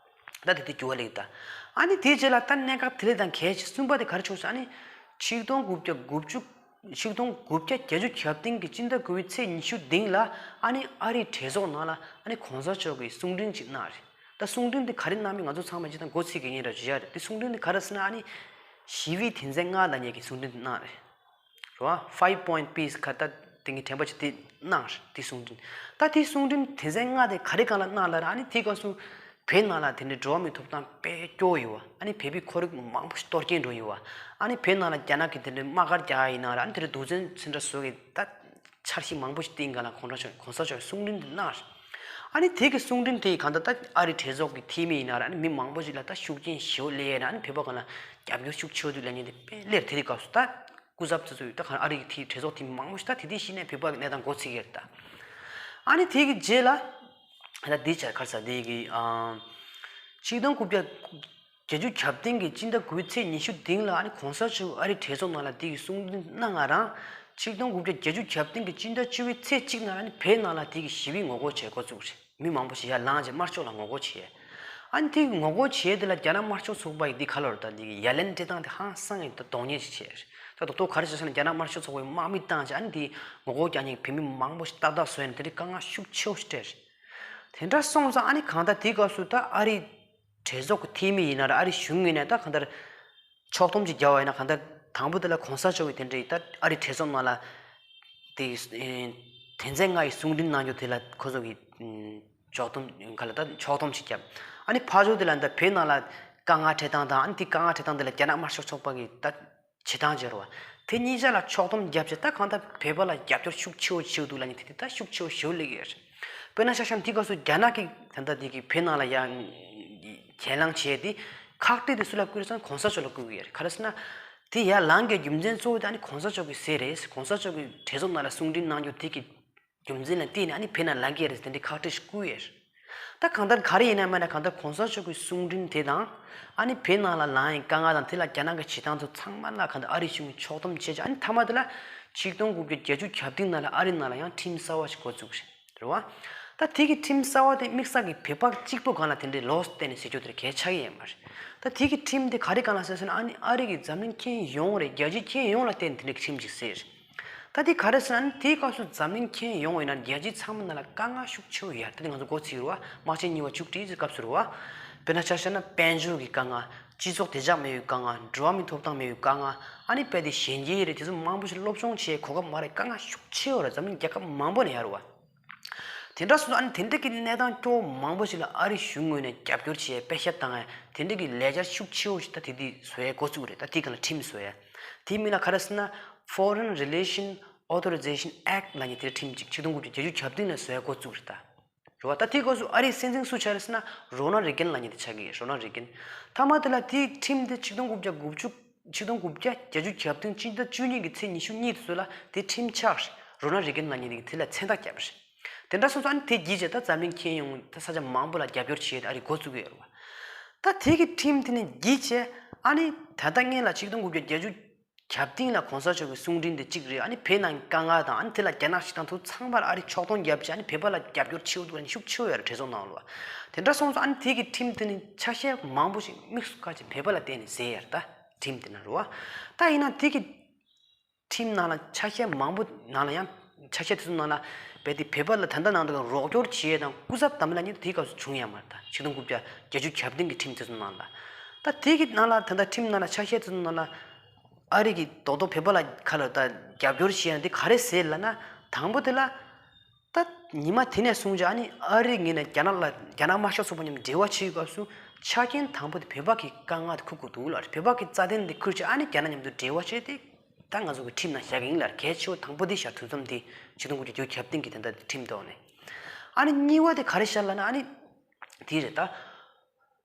ད་དེ་དུས་འགྱུར་བ་སླེབས་ད། ཨ་ནི་དེའི་རྗེས་ལ་ད་གནད་འགག་དེ་ལས་ད་གལ་ཆེ་གསུམ་པ་དེ་ག་རེ་བྱུང་ཟེར། ཨ་ནི་ཆིག་སྟོང་དགུ་བརྒྱ་དགུ་བཅུ། ཆིག་སྟོང་དགུ་བརྒྱ་བརྒྱད་ཅུ་གྱ་བདུན་གྱི་སྤྱི་ཟླ་དགུ་པའི་ཚེས་ཉི་ཤུ་བདུན་ལ་ཨ་ནི་ཨ་རིའི་གྲོས་ཚོགས་ནང་ལ་ཨ་ནི་གོང་ས་མཆོག་གིས་གསུང་འཕྲིན་ཅིག་གནང་རེད། ད་གསུང་འཕྲིན་དེ་ག་རེ་གནང་མིན་ང་ཚོ་ཚང་མས་ཅི་ལྟར་མགོ་ཚོས་ཀྱི་ཡིན་ར་བརྗོད་ཡ་རེད། དེ་གསུང་འཕྲིན་དེ་ག་རེ་ཟེར་ན། ཨ་ནི་ཞི་བའི་དོན་ཚན་ལྔ་ལབ་མཁན་གྱི་གསུང་འཕྲིན་དེ་གནང་རེད། རེད་བ། Five Point Peace ག་ད་དེ་གི་དྲན་པ་ཅིག་དེ་གནང་རེད། དེ་གསུང་འཕྲིན། ད་དེ་གསུང་འཕྲིན་དོན་ཚན་ལྔ་དེ་ག་རེ་སྒང་ལ་གནང་ལབ་ར། ཨ་ནི་དེའི་སྐབས་སུ་བོད་ནང་ལ་དེ་འདྲའི་འགྲོ་བ་མིའི་ཐོབ་ཐང་དཔེ་སྐྱོ་ཡོད་བ། ཨ་ནི་བོད་པའི་ཁོར་ཡུག་མང་པོ་ཞིག་གཏོར་སྐྱོན་འགྲོ་ཡོད་བ། ཨ་ནི་བོད་ནང་ལ་རྒྱ་ནག་གིས་དེ་འདྲའི་དམག་སྒར་རྒྱག་ཡ་ཡིན་ན་ར། ཨ་ནི་དེ་འདྲའི་སྡུག་སྦྱོང་ཚུལ་འདྲ་བཟོ་གི་ད་འཆར་གཞི་མང་པོ་ཞིག་བཏིང་ག་ལ་གོང་ས་མཆོག་གོང་ས་མཆོག་གསུང་འཕྲིན་དེ་གནང་རེད། ཨ་ནི་དེ་གི་གསུང་འཕྲིན་དེ་གང་ལྟར་ད་ཨ་རིའི་གྲོས་ཚོགས་ཀྱི་འཐུས་མི་ཡིན་ན་ར། ཨ་ནི་མི་མང་པོ་ཞིག་ལ་ད་ཤུགས་རྐྱེན་ཞེ་པོ་སླེབས་ཡས་ར། ཨ་ནི་བོད་པ་སྒང་ལ་རྒྱབ་སྐྱོར་ཤུགས་ཆེ་བོ་འདུག་ལབ་མཁན་དེ་དཔེ་སླེབས། དེ་དུས་སྐབས་སུ་ད་སྐུ་ཚབ་ཚོ་ཚོས་ད་ག་ཨ་རིའི་དེའི་གྲོས་ཚོགས་དེ་མང་པོ་ཞིག་ད་དེ་དེ་གཞི་ནས་བོད་པ་གི་གནས་སྟངས་མགོ་ཚོས་ཀྱི་རེད་ད། ཨ་ནི་དེ་གི་རྗེས་ལ་ད་དེ་ཆ་ག་རེ་ཟེར། དེ་གི་ཨ་ཆིག་སྟོང་དགུ་བརྒྱ་བརྒྱད་ཅུ་གྱ་བདུན་གི་སྤྱི་ཟླ་དགུ་པའི་ཚེས་ཉི་ཤུ་བདུན་ལ་ཨ་ནི་གོང་ས་མཆོག་ཨ་རིའི་གྲོས་ཚོགས་ནང་ལ་དེ་གི་གསུང་འཕྲིན་གནང་ང་རང་། ཆིག་སྟོང་དགུ་བརྒྱ་བརྒྱད་ཅུ་གྱ་བདུན་གི་སྤྱི་ཟླ་བཅུ་པའི་ཚེས་གཅིག་ནང་ལ་ཨ་ནི་བོད་ནང་ལ་དེ་གི་ཞི་བའི་ངོ་རྒོལ་བྱེད་འགོ་བཙུགས་རེད། མི་མང་པོ་ཞིག་ཡར་ལངས་བྱས་དམར་ཤོག་ལ་ངོ་རྒོལ་བྱས། ཨ་ནི་དེ་གི་ངོ་རྒོལ་བྱས་དེ་ལ་རྒྱ་ནག་དམར་ཤོག་ཚོགས་པ་ཡིས་འདི་ག་ལོར་ད་འདི་གི་ཡ་ལན་སྤྲད་སྟངས་དེ་ཧང་སང་གི་ད་གདོང་ཉེས་ཤིག་བྱས་རེད། ད་དོ་དོ་ག་རེ་བྱས་ཟེར་ན། རྒྱ་ནག་དམར་ཤོག་ཚོགས་པའི་དམག་མི་བཏང་བྱས་ཨ་ནི་འདི་ངོ་རྒོལ་རྒྱག་མཁན་བོད་མི་མང་པོ་ཞིག་ཏག་ཏག་བཟོས་ནས་དེ་འདྲའི་དཀའ་ངལ་ཤུགས་ཆེ་བོ་ཞིག་སྤྲད་རེད། དེ་འདྲ་སོང་ཙང་ཨ་ནི་གང་ལྟར་དེའི་སྐབས་སུ་ད་ཨ་རིའི་གྲོས་ཚོགས་ཀྱི་འཐུས་མི་ཡིན་ན་ར། ཨ་རིའི་གཞུང་ངོས་ནས་ད་གང་ལྟར་ཕྱོགས་བསྡོམས་ཅིག་བརྒྱབ་པ་ཡིན་ན། གང་ལྟར་དང་པོ་དེ་ལ་གོང་ས་མཆོག་གིས་དེ་འདྲའི་ད་ཨ་རིའི་གྲོས་ཚོགས་ནང་ལ་དེ་དོན་ཚན་ལྔ་ཡི་གསུང་འཕྲིན་གནང་རྒྱུ་དེ་ལ་ཁོ་ཚོ་གིས་ཕྱོགས་བསྡོམས་ག་ལ་ད་ཕྱོགས་བསྡོམས་ཅིག་བརྒྱབ། ཨ་ནི་ཕར་ཕྱོགས་དེ་ལ་ད་བོད་ནང་ལ་དཀའ་ངལ་འཕྲད་སྟངས་དང་། ཨ་ནི་དེ་དཀའ་ངལ་འཕྲད་སྟངས་དེ་ལ་རྒྱ་ནག་དམར་ཤོག་ཚོགས་པ་གིས་ད་བྱེད་སྟངས་བྱེད་རོགས། དེ་གཉིས་ཆ་ལ་ཕྱོགས་བསྡོམས་བརྒྱབ་བྱས་ད་གང་ལྟར་བོད་པ་ལ་རྒྱབ་སྐྱོར་ཤུགས་ཆེ་བོ་བྱེད་འདུག་ལབ་མཁན་དེ་དེ་ད་ཤུགས་ཆེ་བོ་ཞེ་པོ་སླེབས་ཡོད་རེད། དཔེར་ན་ཆ་བཞག་ན་དེའི་སྐབས་སུ་རྒྱ་ནག་གིས་ད་ལྟ་དེ་གི་བོད་ནང་ལ་ཡ་གྱེན་ལངས་བྱས་དེ་ཁག་དཀྲིས་དེ་སུ་ལ་བསྐུར་ཡོད་ཟེར་ན་གོང་ས་མཆོག་ལ་བསྐུར་གི་ཡོད་རེད། ག་རེ་ཟེར་ན་དེ་ཡར་ལངས་དགོས་རྒྱུ་མཚན་གཙོ་བོ་དེ་ཨ་ནི་གོང་ས་མཆོག་གིས་ཟེར་རེད། གོང་ས་མཆོག་གིས་གྲོས་ཚོགས་ནང་ལ་གསུང་འཕྲིན་གནང་རྒྱུ་དེ་གི་རྒྱུ་མཚན་ལ་བརྟེན་ནས་ཨ་ནི་བོད་ནང་ལངས་ཀྱི་རེད་ཟེར་དེ་འདྲའི་ཁག་དཀྲིས་ཤིག་བསྐུར་ཡོད་རེད། ད་གང་ལྟར་ག་རེ་ཡིན་ན་མིན་ན་གང་ལྟར་གོང་ས་མཆོག་གི་གསུང་འཕྲིན་དེ་དང་། ཨ་ནི་བོད་ནང་ལ་ལངས་ཡིན་དཀའ་ངལ་དང་དེ་ལ་རྒྱ་ནག་གི་བྱེད་སྟངས་ཚོ་ཚང་མ་ལ་གང་ལྟར་ཨ་རིའི་གཞུང་གིས་ཕྱོགས་བསྡོམས་བྱས་བྱས། ཨ་ནི་མཐའ་མ་དེ་ལ་ཆིག་སྟོང་དགུ་བརྒྱ་བརྒྱད་ཅུ་གྱ་བདུན་ནང་ལ་ཨ་རི་ནང་ལ་ཡང་ཁྲིམས་གསར་བ་ཞིག་འགོ་བཙུགས་རེད། རེད་བ། ད་དེ་གི་ཁྲིམས་གསར་བ་དེ་དམིགས་བསལ་གྱི་བོད་པ་གཅིག་པོ་སྒང་ལ་དེ་འདྲའི་ལོགས་སུ་བལྟས་ནས་ཟེར་རྒྱུ་དེ་གལ་ཆགས་ཀྱི་ཡོད་མ་རེད། ད་དེ་གི་ཁྲིམས་དེ་ག་རེ་སྒང་ལ་ཟེར་ཟེར་ན། ཨ་ནི་ཨ་རི་གི་འཛམ་གླིང་ཁྱོན་ཡོངས་རེད། རྒྱལ་སྤྱི་ཁྱོན་ཡོངས་ལ་བརྟེན་དེ་འདྲའི་ཁྲིམས་ཅིག་ཟེར། ད་དེ་ག་རེ་ཟེར་ན། དེའི་སྐབས་སུ་འཛམ་གླིང་ཁྱོན་ཡོངས་ཡིན་ན་རྒྱལ་སྤྱི་ཚང་མ་ནང་ལ་དཀའ་ངལ་ཤུགས་ཆེ་བོ་ཡོད་རེད། ད་དེ་ང་ཚོ་མགོ་ཚོས་ཡོད་རེད་བ། དམག་ཆེན་གཉིས་པ་མཇུག་སྒྲིལ་གྱི་སྐབས་སུ་རེད་བ། དཔེར་ན་ཆ་བཞག་ན་དཔལ་འབྱོར་གྱི་དཀའ་ངལ། སྤྱི་ཚོགས་བདེ་འཇགས་མེད་པའི་དཀའ་ངལ། འགྲོ་བ་མིའི་ཐོབ་ཐང་མེད་པའི་དཀའ་ངལ། ཨ་ནི་དཔེ་དེ་གཞོན་སྐྱེས་རེད། དེ་ཚོ་མང་པོ་ཞིག་སློབ་སྦྱོང་བྱེད་གོ་སྐབས་མ་རག་དཀའ་ངལ་ཤུགས་ཆེ་བོ་རེད། འཛམ་གླིང་རྒྱལ་ཁབ་མང་པོ་ནས་ཡོད་རེད་བ། དེ་འདྲ་སོང་ཙང་ཨ་ནི་དེ་འདྲ་གི་གནས་སྟངས་སྐྱོ་བོ་མང་པོ་ཞིག་ལ་ཨ་རི་གཞུང་ངོས་ནས་རྒྱབ་སྐྱོར་བྱེད་ཡས་དཔེ་ཞབས་བཏང་ཡས་དེ་འདྲ་གི་ལས་འཆར་ཤུགས་ཆེ་བོ་ཞིག་ད་དེ་དུས་བཟོ་ཡས་འགོ་བཙུགས་རེད། ད་དེའི་སྒང་ལ་ཁྲིམས་བཟོ་ཡས། དེའི་མིང་ལ་ག་རེ་ཟེར་ན། Foreign Relation Authorization Act ལབ་མཁན་དེ་ཁྲིམས་ཅིག་ཆིག་སྟོང་དགུ་བརྒྱ་བརྒྱད་ཅུ་གྱ་བདུན་ལ་བཟོ་ཡས་འགོ་བཙུགས་རེད་ད། རེད་བ། ད་དེའི་སྐབས་སུ་ཨ་རིའི་སྲིད་འཛིན་སུ་ཆགས་རེད་ཟེར་ན། རོ་ན་རེ་གན་ལབ་མཁན་དེ་ཆགས་ཀྱི་ཡོད། རོ་ན་རེ་གན། མཐའ་མ་དེ་ལ་དེའི་ཁྲིམས་དེ་ཆིག་སྟོང་དགུ་བརྒྱ་དགུ་བཅུ། ཆིག་སྟོང་དགུ་བརྒྱ་བརྒྱད་ཅུ་གྱ་བདུན་སྤྱི་ཟླ་བཅུ་གཉིས་ཀྱི་ཚེས་ཉི་ཤུ་གཉིས་དེ་ཚོ་ལ་དེ་ཁྲིམས་ཆགས་རེད། རོ་ན་རེ་གན་ལབ་མཁན་དེ་གིས་དེ་ལ་མཚན་རྟགས་བརྒྱབ་པ་རེད། དེ་འདྲ་སོང་ཙང་ཨ་ནི་དེ་བརྒྱུད་བྱས་ད་འཛམ་གླིང་ཁྱོན་ཡོངས་ད་ས་ཆ་མང་པོ་ལ་རྒྱབ་སྐྱོར་བྱེད་ཡས་ཨ་རི་འགོ་བཙུགས་ཀྱི་ཡོད་རེད་བ། ད་དེ་གི་ཁྲིམས་དེ་ནས་བརྒྱུད་བྱས་ཨ་ནི་ད་ལྟ་སྔོན་ལ་ཆིག་སྟོང་དགུ་བརྒྱ་བརྒྱད་ཅུ་གྱ་བདུན་ལ་གོང་ས་མཆོག་གི་གསུང་འཕྲིན་དེ་གཅིག་རེད། ཨ་ནི་བོད་ནང་གི་དཀའ་ངལ་དང་ཨ་ནི་དེ་ལ་རྒྱ་ནག་གཞི་བདག་ཚོ་ཚང་མར་ཨ་རི་ཕྱོགས་སྡོམ་བརྒྱབ་བྱས་ཨ་ནི་བོད་པ་ལ་རྒྱབ་སྐྱོར་ཆེ་བོ་འདུག་ཨ་ནི་ཤུགས་ཆེ་བོ་ཡོད་རེད་གྲོས་ཚོགས་ནང་ལ་བ། དེ་འདྲ་སོང་ཙང་ཨ་ནི་དེ་གི་ཁྲིམས་དེ་ནི་ཆ་ཤས་མང་པོ་ཞིག་དམིགས་སུ་བཀར་བྱས་བོད་པ་ལ་བརྟེན་ནས་བཟོས་ཡོད་རེད་ད། ཁྲིམས་དེ་ནང་རེད་བ། ད་ཡིན་ན་དེ་གི་ཁྲིམས་ནང་ལ་ཆ་ཤས་མང་པོ་ནང་ལ་ཡང་ ཆ་ཤས་དེ་ཚོ་ནང་ལ་རྦད་དེ་བོད་པ་ལ་ད་ལྟ་ནང་དུ་རོགས་སྐྱོར་བྱེད་ཡས་དང་སྐུ་ཚབ་གདམ་ལ་ཉིད་དེའི་སྐབས་སུ་བྱུང་ཡོད་མ་རེད། ད་ཆིག་སྟོང་དགུ་བརྒྱ་བརྒྱད་ཅུ་གྱ་བདུན་གྱི་ཁྲིམས་དེ་ཚོ་ནང་ལ། ད་དེ་གི་ནང་ལ་ད་ལྟ་ཁྲིམས་ནང་ལ་ཆ་ཤས་དེ་ཚོ་ནང་ལ་ཨ་རི་གི་རྡོག་རྡོག་བོད་པ་ལ་ཁ་ལ་ད་རྒྱབ་སྐྱོར་བྱེད་ཡས་དེ་ག་རེ་ཟེར་ལབ་ན། དང་པོ་དེ་ལ། ད་ཉི་མ་དེ་ནས་བཟུང་བྱས་ཨ་ནི་ཨ་རི་ངོས་ནས་རྒྱ་ནག་ལ་རྒྱ་ནག་དམར་ཤོག་ཚོགས་པ་མཉམ་དུ་འབྲེལ་བ་བྱེད་སྐབས་སུ་ཆ་རྐྱེན་དང་པོ་དེ་བོད་པ་གི་དཀའ་ངལ་དེ་ཁུར་དགོས་འདུག་ལ། བོད་པ་གི་རྩ་དོན་དེ་ཁུར་བྱས་ཨ་ནི་རྒྱ་ནག་མཉམ་དུ་འབྲེལ་བ་བྱས་ཏེ་ད་ང་ཚོ་གི་ཁྲིམས་ནང་བཞག་གི་ཡིན་ལ། གལ་ཆེ་བ་དང་པོ་དེ་བཞག་དུས་མཚམས་དེ་ཆིག་སྟོང་དགུ་བརྒྱ་བརྒྱད་ཅུ་གྱ་བདུན་གྱི་དེ་འདྲ་ཁྲིམས་ཐོག་ནས། ཨ་ནི་གཉིས་པ་དེ་ག་རེ་བཞག་ལབ་ན་ཨ་ནི་དེ་རེད་ད།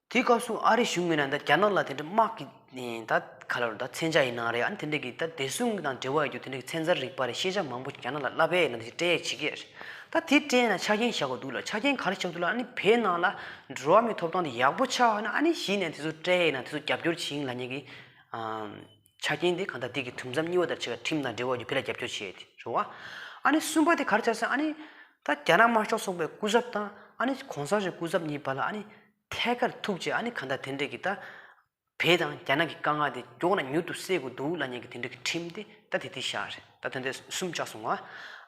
དེའི་སྐབས་སུ་ཨ་རི་གཞུང་ངོས་ནས་ད་རྒྱ་ནག་ལ་དེ་འདྲ་དམག་གི་ད་ག་ལ་ད་མཚོན་ཆ་ཡིན་ན་རེད། ཨ་ནི་དེ་འདྲ་གི་ད་བདེ་སྲུང་དང་འབྲེལ་བ་ཡོད་རྒྱུ་དེ་འདྲ་གི་ཚན་རྩལ་རིག་པ་རེད། ཤེས་བྱ་མང་པོ་རྒྱ་ནག་ལ་བསླབ་ཡས་ཡིན་ན་དེ་སྤྲད་ཡས་བྱེད་ཀྱི་རེད། ད་དེ་སྤྲད་ན་ཆ་རྐྱེན་བཞག་དགོས་འདུག་ལ། ཆ་རྐྱེན་ག་རེ་བཞག་འདུག་ལ། ཨ་ནི་བོད་ནང་ལ་འགྲོ་བ་མིའི་ཐོབ་ཐང་དེ་ཡག་པོ་ཆགས་ཡོད་ན་ཨ་ནི་གཞི་ནས་དེ་ཚོ་སྤྲད་ཡས་ཡིན་ན་དེ་ཚོ་རྒྱབ་སྐྱོར་བྱེད་ཡིན་ལབ་མཁན་གྱི་ཨམ། ཆ་རྐྱེན་དེ་གང་ལྟར་དེ་གི་དུམ་མཚམས་གཉིས་པ་དང་ཕྱེད་ཀ་ཁྲིམས་དང་འབྲེལ་བ་ཡོད་བོད་ལ་རྒྱབ་སྐྱོར་བྱེད་ཡས་དེ་རེད་བ། ཨ་ནི་གསུམ་པ་དེ་ག་རེ་ཆགས་ཟེར། ཨ་ནི་ད་རྒྱ་ནག་དམར་ཤོག་ཚོགས་པའི་སྐུ་ཚབ་དང་ཨ་ནི་གོང་ས་མཆོག་སྐུ་ཚབ་གཉིས་བར་ལ་ཨ་ནི་ཐད་ཀར་ཐུག་བྱས་ཨ་ནི་གང་ལྟར་དེ་འདྲས་ཀྱི་ད་བོད་དང་རྒྱ་ནག་གི་དཀའ་ངལ་དེ་མགྱོགས་ན་མྱུར་དུ་སེལ་དགོས་འདུག་ལབ་མཁན་གྱི་དེ་འདྲས་ཀྱི་ཁྲིམས་དེ་ད་དེ་དེ་བཞག་རེད། ད་དེ་འདྲས་གསུམ་ཆགས་སོང་བ།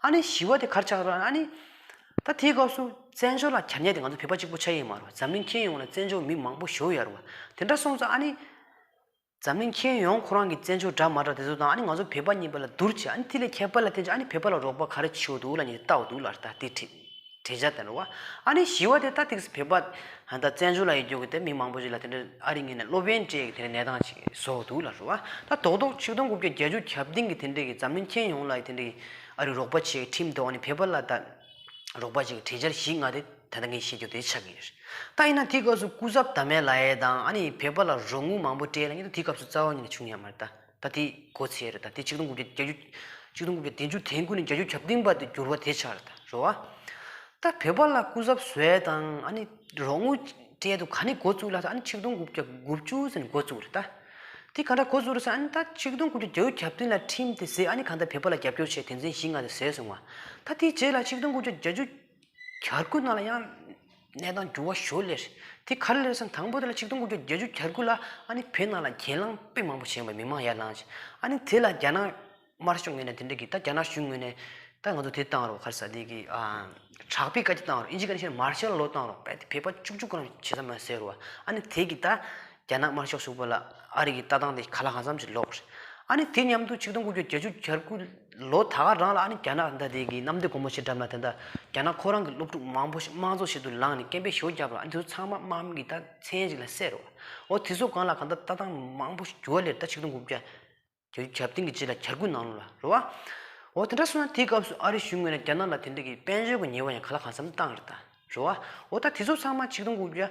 ཨ་ནི་བཞི་པ་དེ་ག་རེ་ཆགས་རེད། ཨ་ནི་ད་དེའི་སྐབས་སུ་བཙན་བྱོལ་ལ་གྱར་མཁན་དེ་ང་ཚོ་བོད་པ་གཅིག་པོ་ཆགས་ཡོད་མ་རེད་བ། འཛམ་གླིང་ཁྱོན་ཡོངས་ལ་བཙན་བྱོལ་མི་མང་པོ་བཞུགས་ཡོད་རེད་བ། དེ་འདྲ་སོང་ཙང་ཨ་ནི། འཛམ་གླིང་ཁྱོན་ཡོངས་ཁོ་རང་གི་བཙན་བྱོལ་འདྲ་མ་འདྲ་དེ་ཚོ་དང་ཨ་ནི་ང་ཚོ་བོད་པ་གཉིས་པ་ལ་བསྡུར་བྱས་ཨ་ནི་དེ་ལས་ཁྱད་པར་ལ་བརྟེན་བྱས་ཨ་ནི་བོད་པ་ལ་རོགས་པ་ག་རེ་བྱེད་འདུག་ལབ་ནས་ལྟ་འདུག་ལ། ད་དེ་དྲི་དྲི་བྱ་དེ་རེད་བ། ཨ་ནི་བཞི་བ་དེ་ད་ཏིག་སི་བོད་པ་ད་བཙན་བྱོལ་ལ་ཡོད་རྒྱུ་གི་དེ་མི་མང་པོ་ཞིག་ལ་དེ་འདྲ་ཨ་རི་ངོས་ནས་སློབ་ཡོན་སྤྲད་ཀྱི་དེ་འདྲ་གནས་སྟངས་ཅིག་བཟོ་འདུག་ལ་རེད་བ། ད་རྡོག་རྡོག་ཆིག་སྟོང་དགུ་བརྒྱ་བརྒྱད་ཅུ་གྱ་བདུན་གྱི་དེ་འདྲའི་གི་འཛམ་གླིང་ཁྱོན་ཡོངས་ལ་དེ་འདྲའི་ཨ་རི་རོགས་པ་བྱེད་ཀྱི་ཁྲིམས་དེ་འོག་ནས་བོད་པ་ལ་ད། རོགས་པ་ཅིག་གྲོས་འཆར་བཞི་ལྔ་དེ་ད་ལྟ་ངས་བཤད་རྒྱུ་དེ་ཆགས་ཀྱི་ཡོད་རེད། ད་ཡིན་ན་དེའི་སྐབས་སུ་སྐུ་ཚབ་གདམ་མཁན་ལབ་ཡས་དང་ཨ་ནི་བོད་པ་ལ་རོགས་དངུལ་མང་པོ་སྤྲད་ལབ་མཁན་དེ་དེའི་སྐབས་སུ་རྩ་བ་ཉིད་ནས་བྱུང་ཡོད་མ་རེད་ད། ད་དེ་འགོ་ཚུགས་ཡས་རེད། ད་དེ་ཆིག་སྟོང་དགུ་བརྒྱ་བརྒྱད་ཅུ་ཆིག་སྟོང་དགུ་བརྒྱ་བདུན་ཅུ་དོན་དགུ་ནས་བརྒྱད་ཅུ་གྱ་བདུན་བར་དུ་འགྱུར་བ་དེ་ཆགས་རེད་ད་རེད་བ། ད་བོད་པ་ལ་སྐུ་ཚབ་བཟོ་ཡས་དང་ཨ་ནི་རོགས་དངུལ་སྤྲད་དུས་ག་ནས་འགོ་བཙུགས་ལབ་ད་ཨ་ནི་ཆིག་སྟོང་དགུ་བརྒྱ་དགུ་བཅུ་ཟེར་ནས་འགོ་བཙུགས་རེད་ད། དེ་ག་འདྲ་འགོ་བཙུགས་རེད་ཟེར་ཨ་ནི་ད་ཆིག་སྟོང་དགུ་བརྒྱ་བརྒྱད་ཅུ་གྱ་བདུན་ལ་ཁྲིམས་དེ་ཟེར་ཨ་ནི་གང་ལྟར་བོད་པ་ལ་རྒྱབ་སྐྱོར་བྱས་དོན་ཚན་བཞི་ལྔ་དེ་ཟེར་སོང་བ། ད་དེའི་རྗེས་ལ་ཆིག་སྟོང་དགུ་བརྒྱ་བརྒྱད་ཅུ་གྱ་དགུ་ནང་ལ་ཡང་གནས་སྟངས་འགྱུར་བ་ཞོ་ལེར། དེ་ག་རེ་ལེར་ཟེར་ན་དང་པོ་དེ་ལ་ཆིག་སྟོང་དགུ་བརྒྱ་བརྒྱད་ཅུ་གྱ་དགུ་ལ་ཨ་ནི་བོད་ནང་ལ་གྱེན་ལངས་དཔེ་མང་པོ་བྱས་པ་མི་མང་ཡར་ལངས་ཤིང་ཨ་ནི་དེ་ལ་རྒྱ་ནག་དམར་ཤོག་ངོས་ནས་དེ་འདྲ་གི་ད་རྒྱ་ནག་གཞུང་ངོས་ནས་ད་ང་ཚོ་དེ་བཏང་རོགས་ག་རེ་ཟེར་དེ་གི་ཨ་དྲག་པོའི་བཀའ་རྒྱ་བཏང་རོགས་ཨིན་ཇི་སྐད་ནས་བཤད་ན་མར་ཤལ་ལོ་བཏང་རོགས་བོད་པ་བཅུ་གཅིག་ཁོ་རང་བྱེད་ས་མ་ཟེར་རོགས་ཨ་ནི་དེ་གི་ད་རྒྱ་ནག་དམར་ཤོག་ཚོགས་པ་ལ་ཨ་རི་གི་ལྟ་སྟངས་དེ་ག་ལ་གང་འཚམ་ཞིག་ལོག་རེད། ཨ་ནི་དེ་མཉམ་དུ་ཆིག་སྟོང་དགུ་བརྒྱ་བརྒྱད་ཅུ་གྱ་དགུ་ལོ་ད་ག་རང་ལ་ཨ་ནི་རྒྱ་ནག་ད་དེ་གི་གནམ་བདེ་སྒོ་མོ་ཆེ་འགྲམ་ལ་དེ་འདྲ་རྒྱ་ནག་ཁོ་རང་གི་སློབ་ཕྲུག་མང་པོ་ཞིག་དམངས་གཙོ་ཆེད་དུ་ལངས་ནས་སྐད་འབོད་ཞེ་པོ་བརྒྱབ་རོགས་ཨ་ནི་དེ་ཚོ་ཚང་མ་དམག་མི་གི་ད་མཚན་ཞིག་ལ་བསད་རོགས་འོ་དེ་ཚོ་སྒང་ལ་གང་ལྟར་ལྟ་སྟངས་མང་པོ་ཞིག་འགྱུར་བ་ལེར་ད་ཆིག་སྟོང་དགུ་བརྒྱ། བརྒྱད་ཅུ་གྱ་བདུན་གྱི་རྗེས་ལ་གྱ་དགུ་ནང་ལོགས་ལ་རེད་བ། འོ་དེ་འདྲ་སོང་ན་དེའི་སྐབས་སུ་ཨ་རི་གཞུང་ངོས་ནས་རྒྱ་ནག་ལ་དེ་འདྲ་གི་དཔལ་འབྱོར་གྱི་ཉེས་པ་ཡང་ག་ལ་གང་འཚམ་བཏང་རེད་ད་རེད་བ། འོ་ད་དེ་ཚོ་ཚང་མ་ཆིག་སྟོང་དགུ་བརྒྱ་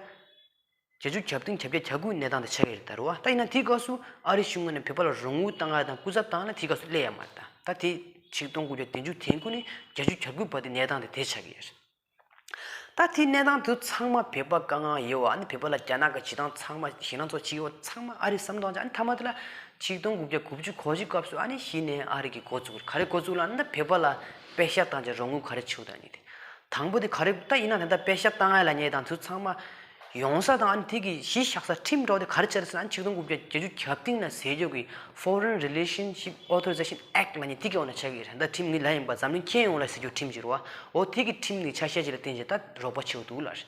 བརྒྱད་ཅུ་གྱ་བདུན་གྱ་བརྒྱད་གྱ་དགུ་གནས་སྟངས་དེ་ཆགས་ཀྱི་རེད་ད་རེད་བ། ད་ཡིན་ན་དེའི་སྐབས་སུ་ཨ་རི་གཞུང་ངོས་ནས་བོད་པ་ལ་རོགས་དངུལ་བཏང་ཡ་དང་སྐུ་ཚབ་བཏང་ན་དེའི་སྐབས་སུ་སླེབས་ཡ་མ་རེད་ད། ད་དེ་ཆིག་སྟོང་དགུ་བརྒྱ་བདུན་ཅུ་དོན་དགུ་ནས་བརྒྱད་ཅུ་གྱ་དགུ་བར་དུ་གནས་སྟངས་དེ་དེ་ཆགས་ཀྱི་ཡོད་རེད། ད་དེའི་གནས་སྟངས་དེ་ཚང་མ་བོད་པ་དཀའ་ངལ་ཡོད་པ་ཨ་ནི་བོད་པ་ལ་རྒྱ་ནག་གི་བྱེད་སྟངས་ཚང་མ་ཞེད་སྣང་ཚོར་བྱེད་ཡོད་པ་ཚང་མ་ཨ་རི་བསམ་བློ་བཏང་ཨ་ནི་མཐའ་མ་དེ་ལ་ཆིག་སྟོང་དགུ་བརྒྱ་དགུ་བཅུ་གོ་གཅིག་སྐབས་སུ་ཨ་ནི་གཞི་ནས་ཨ་རི་གི་འགོ་བཙུགས་ག་རེ་འགོ་བཙུགས་ལབ་ན་བོད་པ་ལ་པེ་ཤག་བཏང་བྱས་རོགས་དངུལ་ག་རེ་བྱེད་དགོས་ད་ནི་དེ། དང་པོ་དེ་ག་རེ་ད་ཡིན་ན་ད་ལྟ་པེ་ཤག་བཏང་ཡ་ལབ་མཁན་དང་དེ་ཚང་མ་ཡོང་ས་དང་ཨ་ནི་དེ་གི་གཞི་བཞག་ས་ཁྲིམས་འགྲོ་དེ་ག་རེ་བྱས་རེད་ཟེར་ན་ཆིག་སྟོང་དགུ་བརྒྱ་བརྒྱད་ཅུ་གྱ་བདུན་ནས་ཟེར་རྒྱུ་གི་Foreign Relationship Authorization Act ལབ་མཁན་དེ་གི་འོག་ན་ཆགས་ཀྱི་རེད། ད་ཁྲིམས་ངའི་ལ་ཡིན་པ་འཛམ་གླིང་ཁྱོན་ཡོངས་ལ་ཟེར་རྒྱུ་ཁྲིམས་ཅིག་རེད་བ། འོ་དེ་གི་ཁྲིམས་ནི་ཆ་ཤས་ཅིག་ལ་བརྟེན་བྱས་ད་རོགས་པ་བྱེད་དགོས་འདུག་ལ་རེད།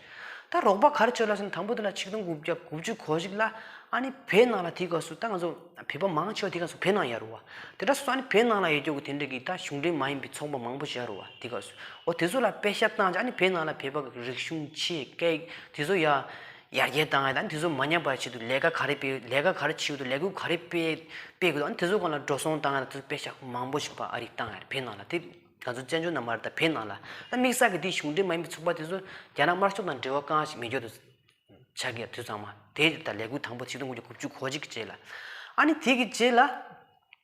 ད་རོགས་པ་ག་རེ་བྱས་ལ་ཟེར་ན་དང་པོ་དེ་ལ་ཆིག་སྟོང་དགུ་བརྒྱ་དགུ་བཅུ་གོ་གཅིག་ལ་ཨ་ནི་བོད་ནང་ལ་དེ་སྐབས་སུ་ད་ང་ཚོ་བོད་པ་མང་ཆེ་བ་དེ་སྐབས་སུ་བོད་ནང་ཡོད་རེད་བ། དེ་འདྲ་སོང་ཙང་ཨ་ནི་བོད་ནང་ལ་ཡོད་རྒྱུ་གི་དེ་འདྲ་གི་ད་གཞུང་འབྲེལ་མ་ཡིན་པའི་ཚོགས་པ་མང་པོ་ཞིག་ཡོད་རེད་བ་དེ་སྐབས་སུ། འོ་དེ་ཚོ་ལ་པེ་ཤག་བཏང་ཅིག་ཨ་ནི་བོད་ནང་ལ་བོད་པ་གི་རིག་གཞུང་ཆོས་སྐད་དེ་ཚོ་ཡ་ཡར་རྒྱས་བཏང་ཡ་ད་ཨ་ནི་དེ་ཚོ་མ་ཉམས་པ་ཆེད་དུ་ལས་ཀ་ག་རེ་སྤེལ་ལས་ཀ་ག་རེ་བྱེད་དུ་ལས་འགུལ་ག་རེ་སྤེལ་སྤེལ་དགོས་ད་ཨ་ནི་དེ་ཚོ་སྒང་ལ་འགྲོ་སོང་བཏང་ཡ་ད་དེ་ཚོ་པེ་ཤག་མང་པོ་ཞིག་ཕར་ཨ་རི་བཏང་ཡ་རེད་བོད་ནང་ལ། དེ་ང་ཚོ་བཙན་བྱོལ་ནང་མ་རེད་ད་བོད་ནང་ལ། ད་དམིགས་བསལ་གི་དེ་གཞུང་འབྲེལ་མ་ཡིན་པའི་ཚོགས་པ་དེ་ཚོ་རྒྱ་ནག་དམར་ཤོག་དང་འབྲེལ་བ་རྐང་ཞིག་མེད་རྒྱུ་དེ། ཆགས་ཀྱི་དུས་ཚང་མ་དེ་ད་ལས་འགུལ་དང་པོ་ཆིག་སྟོང་དགུ་བརྒྱ་དགུ་བཅུ་གོ་གཅིག་གི་རྗེས་ལ། ཨ་ནི་དེ་གི་རྗེས་ལ།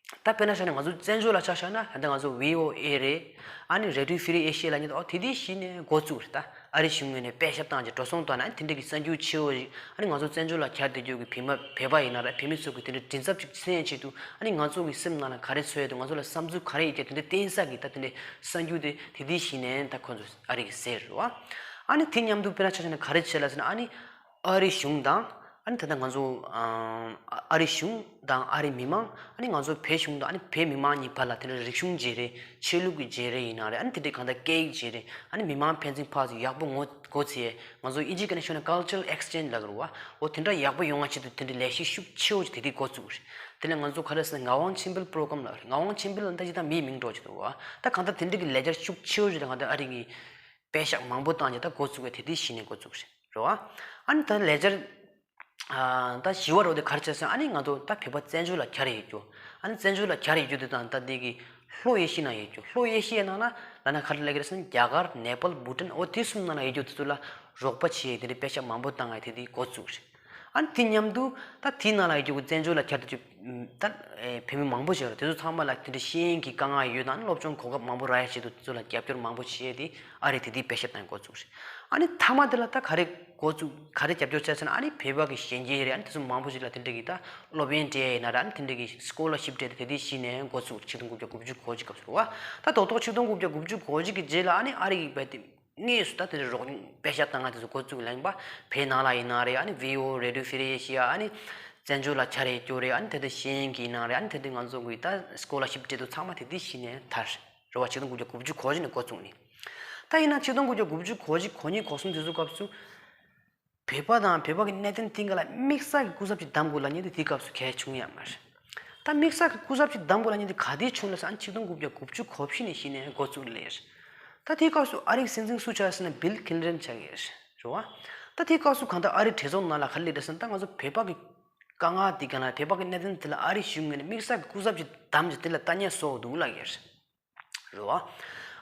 ད་དཔེར་ན་ཆ་ནས་ང་ཚོ་བཙན་བྱོལ་ལ་ཆ་བཞག་ན་ད་ལྟ་ང་ཚོ་བྷི་ཨོ་ཨེ་རེད། ཨ་ནི་Radio Free Asia་ལབ་མཁན་དེ་ཨོ་དེ་དེ་གཞི་ནས་འགོ་བཙུགས་རེད་ད། ཨ་རི་གཞུང་ངོས་ནས་པེ་ཤག་བཏང་རྗེས་འགྲོ་སོང་བཏང་ན་ཨ་ནི་དེ་འདྲ་གི་གསར་འགྱུར་ཆེ་བོ་ཞིག་ཨ་ནི་ང་ཚོ་བཙན་བྱོལ་ལ་གྱར་བསྡད་རྒྱུ་གི་བོད་མ་བོད་པ་ཡིན་ན་རེད་བོད་མི་ཚོ་གི་དེ་འདྲ་མགྲིན་ཚབ་ཅིག་སེལ་ཡས་ཆེད་དུ་ཨ་ནི་ང་ཚོ་གི་སེམས་ནང་ལ་ག་རེ་ཚོར་ཡས་འདུག་ང་ཚོ་ལ་བསམ་ཚུལ་ག་རེ་ཡོད་ཀྱང་དེ་འདྲ་བསྟན་ས་གི་ད་དེ་འདྲ་གསར་འགྱུར་དེ་དེ་དེ་གཞི་ནས་ད་ཁོ་ཚོ་ཨ་རི་གི་ཟེར་རེད་བ། ཨ་ནི་དེ་མཉམ་དུ་དཔེར་ན་ཆ་བཞག་ན་ག་རེ་བྱས་ལ་ཟེར་ན་ཨ་ནི་ཨ་རི་གཞུང་དང་ཨ་ནི་ད་ལྟ་ང་ཚོ་ཨ་རི་གཞུང་ དང་ཨ་རིའི་མི་མང་ཨ་ནི་ང་ཚོ་བོད་གཞུང་དང་ཨ་ནི་བོད་མི་མང་གཉིས་བར་ལ་དེ་འདྲ་རིག་གཞུང་བརྗེ་རེས་ཆོས་ལུགས་ཀྱི་བརྗེ་རེས་ཡིན་ན་རེད། ཨ་ནི་དེ་འདྲའི་གང་ལྟར་སྐད་ཡིག་བརྗེ་རེས་ཨ་ནི་མི་མང་ཕན་ཚུན་ཕར་ཚུར་ཡག་པོ་ངོ་འགོ་ཚུགས་ང་ཚོ་ཨིན་ཇི་སྐད་ནས་ཤོད་ན་cultural exchange་ལབ་ཀྱི་རེད་བ། འོ་དེ་འདྲ་ཡག་པོ་ཡོང་བ་ཆེད་དུ་དེ་འདྲའི་ལས་གཞི་ཤུགས་ཆེ་བོ་ཅིག་དེ་དུས་འགོ་བཙུགས་རེད། དེ་ལས་ང་ཚོ་ག་རེ་ཟེར་ན་ངག་དབང་ཆོས་འཕེལ་པོ་རོ་ཀམ་ལབ་རེད། ངག་དབང་ཆོས་འཕེལ་ལ་ད་ཅི་ད་མིའི་མིང་འགྲོ་ཅིག་འདུག་བ། ད་གང་ལྟར་དེ་འདྲའི་གི་ལས་འཆར་ཤུགས་ཆེ་བོ་ཅིག་ད་གང་ལྟར་ཨ་རི་གི་པད་ཤག་མང་པོ་བཏང་རྗེས་ད་འགོ་བཙུགས་པའི་དེ་དུས་གཞི་ནས་འགོ་བཙུགས་རེད་རེད་བ། ཨ་ནི་ད་ལས་འཆར་ཨ་ད་བཞི་བ་རོ་དེ་ག་རེ་བྱས་སོང་། ཨ་ནི་ང་ཚོ་ད་བོད་པ་བཙན་བྱོལ་ལ་གྱར་ཡོད་རྒྱུ། ཨ་ནི་བཙན་བྱོལ་ལ་གྱར་ཡོད་རྒྱུ་དེ་དང་ད་དེ་གི་ལྷོ་ཨེ་ཤི་ཡའི་ནང་ཡོད་རྒྱུ། ལྷོ་ཨེ་ཤི་ཡའི་ནང་ན་ལ་ན་ག་རེ་ལབ་ཀྱི་རེད་ཟེར་ན་རྒྱ་གར་ནེ་པཱལ་བྷུ་ཊན་འོ་དེ་གསུམ་ནང་ན་ཡོད་རྒྱུ་དེ་ཚོ་ལ་རོགས་པ་བྱེད་ཡས་དེ་འདྲའི་པད་ཤག་མང་པོ་བཏང་ཡས་དེ་དེ་འགོ་བཙུགས་རེད། ཨ་ནི་དེ་མཉམ་དུ་ད་དེའི་ནང་ལ་ཡོད་རྒྱུ་བཙན་བྱོལ་ལ་གྱར་དུ་ཅིག་ད་བོད་མི་མང་པོ་ཞིག་ཡོད་རེད། དེ་ཚོ་ཚང་མ་ལ་དེ་འདྲའི་ཤེས་ཡོན་གྱི་དཀའ་ངལ་ཡོད་དང་སློབ་སྦྱོང་གོ་སྐབས་མང་པོ་རག་ཡས་ཆེད་དུ་དེ་ཚོ་ལ་རྒྱབ་སྐྱོར་མང་པོ་བྱེད་ཡས་དེ་ཨ་རི་དེ་དེའི་པད་ཤག་བཏང་འགོ་བཙུགས་རེད། ཨ་ནི་མཐའ་མ་དེ་ལ་ད་ག་རེ་འགོ་བཙུགས་ག་རེ་རྒྱབ་སྐྱོར་བྱས་ཟེར་ན་ཨ་ནི་བོད་པ་གི་གཞོན་སྐྱེས་རེད། ཨ་ནི་དེ་ཚོ་མང་པོ་ཞིག་ལ་དེ་འདྲ་གི་ད་སློབ་ཡོན་སྤྲད་ཡས་ཡིན་ན་རེད། ཨ་ནི་དེ་འདྲ་གི་སི་ཀོ་ལར་ཤིབ་སྤྲད་དེ་དེ་དུས་གཞི་ནས་འགོ་བཙུགས། ཆིག་སྟོང་དགུ་བརྒྱ་དགུ་བཅུ་གོ་གཅིག་སྐབས་སུ་རེད་བ། ད་རྡོག་རྡོག་ཆིག་སྟོང་དགུ་བརྒྱ་དགུ་བཅུ་གོ་གཅིག་གི་རྗེས་ལ་ཨ་ནི་ཨ་རི་གི་བལ་དེ་དངོས་སུ་ད་དེ་འདྲ་རོགས་པད་ཤག་བཏང་ང་དེ་ཚོ་འགོ་བཙུགས་ལ་ཡིན་པ། བོད་ནང་ལ་ཡིན་ན་རེད། ཨ་ནི་བྷི་ཨོ་ཨེ་རེ་ཌི་ཡོ་ཧྥི་རི་ཨེ་ཤི་ཡ། ཨ་ནི་བཙན་བྱོལ་ལ་གྱར་ཡས་རྒྱུ་རེད། ཨ་ནི་དེ་འདྲ་ཤེས་ཡོན་གྱི་ཡིན་ན་རེད། ཨ་ནི་དེ་འདྲ་ང་ཚོ་གི་ད་སི་ཀོ་ལར་ཤིབ་སྤྲད་དུས་ཚང་མ་དེ་དུས་གཞི་ནས་དར་རེད་བ། ཆིག་སྟོང་དགུ་བརྒྱ་དགུ་བཅུ་གོ་གཅིག་ནས་འགོ་བཙུགས་ནས། ད་ཡིན་ན་ཆིག་སྟོང་དགུ་བརྒྱ་དགུ་བཅུ་གོ་གཅིག་གོ་གཉིས་གོ་གསུམ་དེ་ཚོ་སྐབས་སུ། བོད་པ་དང་བོད་པ་གི་གནད་དོན་སྟེང་ག་ལ་དམིགས་བསལ་གྱི་སྐུ་ཚབ་ཅིག་བདམས་དགོས་ལབ་མཁན་དེ་དེའི་སྐབས་སུ་གལ་བྱུང་ཡ་མ་རེད། ད་དམིགས་བསལ་གྱི་སྐུ་ཚབ་ཅིག་བདམས་དགོས་ལབ་མཁན་དེ་ག་དུས་བྱུང་ལབ་ཟེར་ན་ཆིག་སྟོང་དགུ་བརྒྱ་དགུ་བཅུ་གོ་བཞི་ནས་གཞི་ནས་འགོ་བཙུགས་ལེ་རེད། ད་དེའི་སྐབས་སུ་ཨ་རིའི་སྲིད་འཛིན་སུ་ཆགས་ཟེར་ན་བིལ་ཁི་ལིན་ཊོན་ཆགས་ཀྱི་རེད་བ། ད་དེའི་སྐབས་སུ་གང་ལྟར་ཨ་རིའི་གྲོས་ཚོགས་ནང་ལ་ག་རེ་སླེབས་རེད་ཟེར་ན་ད་ང་ཚོ་བོད་པ་གི་དཀའ་ངལ་དེ་ག་ལ་བོད་པ་གི་གནད་དོན་དེ་ལ་ཨ་རིའི་གཞུང་ངོས་ནས་དམིགས་བསལ་གྱི་སྐུ་ཚབ་ཅིག་བདམས་ཀྱི་དེ་ལ་ལྟ་ཉན་བཟོ་དགོས་འདུག་ལབ་ཀྱི་རེད། རེད་བ།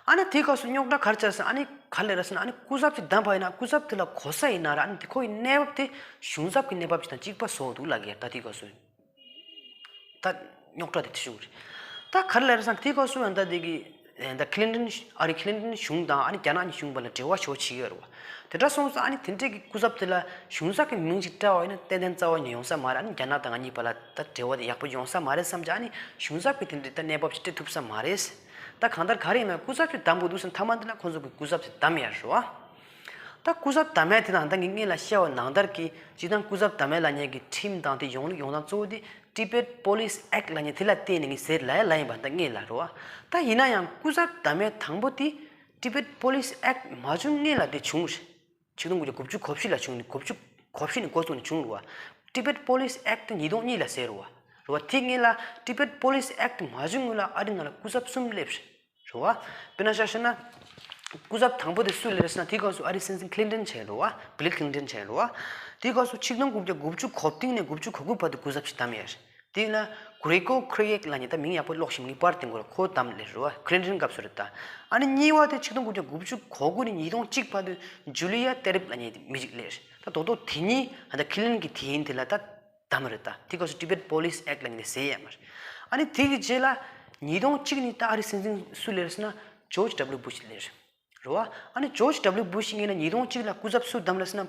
ཨ་ནི་དེའི་སྐབས་སུ་རྙོག་དྲ་ག་རེ་ཆགས་ཟེར་ན་ཨ་ནི་ག་རེ་རེད་ཟེར་ན་ཨ་ནི་སྐུ་ཚབ་ཅིག་བདམས་པ་ཡིན་ན་སྐུ་ཚབ་དེ་ལ་གོ་ས་ཡིན་ན་ར་ཨ་ནི་དེ་ཁོ་ཡི་གནས་བབ་དེ་གཞུང་ཚབ་ཀྱི་གནས་བབ་ཅིག་དང་གཅིག་པ་བཟོ་འདུག་ལབ་ཀྱི་ད་དེའི་སྐབས་སུ། ད་རྙོག་དྲ་དེ་དེ་བྱུང་རེད། ད་ག་རེ་ལབ་རེད་ཟེར་ན་དེའི་སྐབས་སུ་ཡང་ད་དེ་གི་ད་ཁི་ལིན་ཊོན་ཨ་རི་ཁི་ལིན་ཊོན་གཞུང་དང་ཨ་ནི་རྒྱ་ནག་གཉིས་གཞུང་བར་ལ་འབྲེལ་བ་ཞོ་བྱེད་ཀྱི་ཡོད་རེད་བ། དེ་འདྲ་སོང་ཙང་ཨ་ནི་དེ་འདྲས་ཀྱི་སྐུ་ཚབ་དེ་ལ་གཞུང་ཚབ་ཀྱི་མིང་ཅིག་བཀྲལ་བ་ཡིན་ན་ཏན་ཏན་རྩ་བ་ནས་ཡོང་ས་མ་རེད། ཨ་ནི་རྒྱ་ནག་དང་ང་གཉིས་བར་ལ་ད་འབྲེལ་བ་དེ་ཡག་པོ་ཡོང་ས་མ་རེད་བསམ་བྱས་ཨ་ནི་གཞུང་ཚབ་ཀྱི་དེ་འདྲའི་ད་གནས་བབ་ཅིག་སྤྲད་ཐུབ་ས་མ་རེད། ད་གང་ལྟར་ག་རེ་ཡིན་ན་སྐུ་ཚབ་ཅིག་བདམས་དགོས་འདུག་ཟེར་མཐའ་མ་འདི་ལ་ཁོང་ཚོ་གི་སྐུ་ཚབ་ཅིག་བདམས་ཡ་རེད་བ། ད་སྐུ་ཚབ་བདམས་ཡ་དེ་དང་ད་ངས་སྔོན་ལ་བཤད་པ་ནང་ལྟར་གྱི་སྤྱིར་བཏང་སྐུ་ཚབ་བདམས་ཡ་ལབ་མཁན་གྱི་ཁྲིམས་དང་དེ་ཡོང་ལུགས་ཡོང་སྟངས་གཙོ་བོ་དེ་Tibet Police Act ལབ་མཁན་དེ་ལ་བརྟེན་ནས་ངས་ཟེར་ལབ་ཡ་ལབ་ཡིན་པ་ད་སྔོན་ལ་རེད་བ། ད་ཡིན་ན་ཡང་སྐུ་ཚབ་བདམས་ཡ་དང་པོ་དེ་Tibet Police Act མ་བྱུང་སྔོན་ལ་དེ་བྱུང་རེད། ཆིག་སྟོང་དགུ་བརྒྱ་དགུ་བཅུ་གོ་བཞི་ལ་བྱུང་ནས་དགུ་བཅུ་གོ་བཞི་ནས་འགོ་བཙུགས་ནས་བྱུང་རེད་བ། Tibet Police Act ཉིས་སྟོང་གཉིས་ལ་ཟེར་རེད་བ། རེད་བ། དེ་སྔོན་ལ་Tibet Police Act མ་བྱུང་སྔོན་ལ་ཨ་རི་ནང་ལ་སྐུ་ཚབ་གསུམ་སླེབས་རེད། རེད་བ། དཔེར་ན་ཆ་བཞག་ན། སྐུ་ཚབ་དང་པོ་དེ་སུ་སླེབས་རེད་ཟེར་ན་དེའི་སྐབས་སུ་ཨ་རིའི་སྲིད་འཛིན་ཁི་ལིན་ཊོན་བྱས་རེད་བ། བིལ་ཁི་ལིན་ཊོན་བྱས་རེད་བ། དེའི་སྐབས་སུ་ཆིག་སྟོང་དགུ་བརྒྱ་དགུ་བཅུ་གོ་བདུན་ནས་དགུ་བཅུ་གོ་དགུ་བར་དུ་སྐུ་ཚབ་ཅིག་བདམས་ཡོད་རེད། དེ་ཡིན་ན་གྷི་རི་གོ་ཁི་རི་ཡེག་ལབ་མཁན་ད་མིང་ཡག་པོ་ཀློག་ཤེས་མཁན་པར་བསྟན་དགོས་རེད། ཁོ་བདམས་སླེབས་རེད་བ། ཁི་ལིན་ཊོན་སྐབས་སུ་རེད་ད། ཨ་ནི་གཉིས་པ་དེ་ཆིག་སྟོང་དགུ་བརྒྱ་དགུ་བཅུ་གོ་དགུ་ནས་ཉིས་སྟོང་གཅིག་བར་དུ་ཇུ་ལི་ཡ་ཏེ་རིབ་ལབ་མཁན་མི་ཞིག་སླེབས་རེད། ད་རྡོག་རྡོག་དེ་གཉིས་ད་ལྟ་ཁི་ལིན་ཊོན་གྱི་དེ་ཡིན་དེ་ལ་ད། བདམས་རེད་ད། དེ་སྐབས་སུ་Tibet Police Act ལབ་མཁན་དེ་ཟེར་ཡ་མ་རེད། ཨ་ནི་དེ་གི་རྗེས་ལ་ཉིས་སྟོང་གཅིག་ནས་ད་ཨ་རི་སྲིད་འཛིན་སུ་སླེབས་རེད་ཟེར་ན་ཇོརྗ་ཌབ་ལིའུ་བུ་ཤ་སླེབས་རེད། རེད་བ། ཨ་ནི་ཇོརྗ་ཌབ་ལིའུ་བུ་ཤ་སྔོན་ལ་ཉིས་སྟོང་གཅིག་ལ་སྐུ་ཚབ་སུ་བདམས་རེད་ཟེར་ན་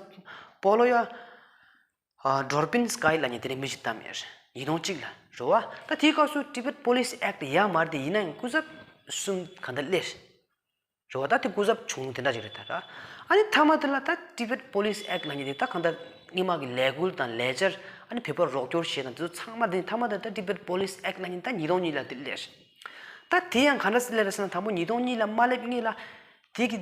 པོ་ལོ་ཡ་ཨ་ཌོར་པིན་སི་ཀའི་ལབ་མཁན་དེ་འདྲའི་མི་ཞིག་བདམས་ཡོད་རེད། ཉིས་སྟོང་གཅིག་ལ་རེད་བ། ད་དེའི་སྐབས་སུ་Tibet Police Act ཡོད་མ་རེད་དེ། ཡིན་ན་ཡང་སྐུ་ཚབ་གསུམ་གང་ལྟར་སླེབས་རེད། རེད་བ། ད་དེ་སྐུ་ཚབ་བྱུང་དེ་འདྲ་ཅིག་རེད་ད་ར། ཨ་ནི་མཐའ་མ་དེ་ལ་ད་Tibet Police Act ལབ་མཁན་དེ་ད་གང་ལྟར་སྔོན་མ་གི་ལས་འགུལ་དང་ལས་འཆར། ཨ་ནི་བོད་པར་རོགས་སྐྱོར་བྱེད་དང་དེ་ཚོ་ཚང་མ་དེ་མཐའ་མ་དེ་ད་Tibet Police Act ལབ་མཁན་ད་ཉིས་སྟོང་གཉིས་ལ་དེ་སླེབས་རེད། ད་དེ་ཡང་གང་འདྲ་སེ་སླེབས་རེད་ཟེར་ན་དང་པོ་ཉིས་སྟོང་གཉིས་ལ་མ་སླེབས་སྔོན་ལ་དེ་གི་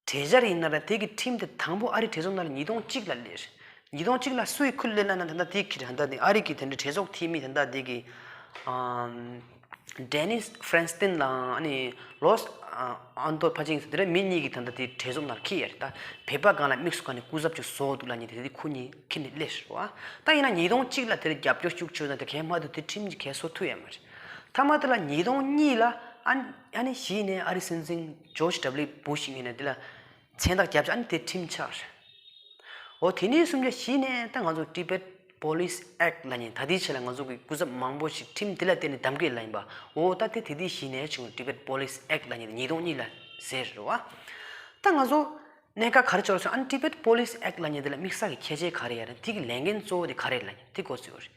གྲོས་འཆར་ཡིན་ན་ར་དེ་གི་ཁྲིམས་དེ་དང་པོ་ཨ་རི་གྲོས་ཚོགས་ནང་ལ་ཉིས་སྟོང་གཅིག་ལ་སླེབས་རེད། ཉིས་སྟོང་གཅིག་ལ་སུ་ཡིས་ཁུར་སླེབས་ན་ན་ད་ལྟ་དེ་གི་ད་ལྟ་དེ་ཨ་རི་གི་དེ་འདྲ་གྲོས་ཚོགས་འཐུས་མི་ད་ལྟ་དེ་གི་ཨམ། ཌེ་ནིས་ཧྥ་རན་སི་ཏིན་ལ་ཨ་ནི་ལོས་ཨ་ཨན་ཏོ་ཕ་ཅིང་ཟེར་དེ་འདྲ་མི་གཉིས་ཀྱིས་ད་ལྟ་དེ་གྲོས་ཚོགས་ནང་འཁྱེར་ཡ་རེད། ད་བོད་པ་སྒང་ལ་དམིགས་སུ་བཀར་ནས་སྐུ་ཚབ་ཅིག་བཟོ་འདུག་ལབ་མཁན་དེ་དེ་ཁོ་གཉིས་འཁྱེར་ནས་སླེབས་རེད་བ། ད་ཡིན་ན་ཉིས་སྟོང་གཅིག་ལ་དེར་རྒྱབ་སྐྱོར་ཤུགས་ཆེ་ན་དེ་གས་མ་གཏོགས་དེ་ཁྲིམས་ཀྱི་གས་བཟོ་ཐུབ་ཡ་མ་རེད། མཐའ་མ་དེ་ལ་ཉིས་སྟོང་གཉིས་ལ་ཨ་ཨ་ནི་གཞི་ནས་ཨ་རི་སྲིད་འཛིན་ཇོརྗ་ཌབ་ལིའུ་བུ་ཤ་ཡིན་ན་དེ་ལ་མཚན་རྟགས་བརྒྱབ་བྱས་ཨ་ནི་དེ་ཁྲིམས་ཆགས་རེད། འོ་དེ་ནས་བཟུང་བྱས་གཞི་ནས་ད་ང་ཚོ་Tibet Police Act ལབ་མཁན་ད་ལྟའི་ཆ་ལ་ང་ཚོ་གི་སྐུ་ཚབ་མང་པོ་ཞིག་ཁྲིམས་དེ་ལ་བརྟེན་ནས་གདམ་ག་ལ་ཡིན་པ། འོ་ད་དེ་དེ་དུས་གཞི་ནས་བྱུང་Tibet Police Act ལབ་མཁན་དེ་ཉིས་སྟོང་གཉིས་ལ་ཟེར་རེད་བ། ད་ང་ཚོ་གནད་འགག་ག་རེ་ཆགས་སོང་ཨ་ནི་Tibet Police Act ལབ་མཁན་དེ་ལ་དམིགས་བསལ་གྱི་ཁྱད་ཆོས་ག་རེ་ཡོད་རེད། དེ་གི་ལས་འགན་གཙོ་བོ་དེ་ག་རེ་རེད་ལབ་མཁན་དེ་འགོ་བཙུགས་ཡོད་རེད།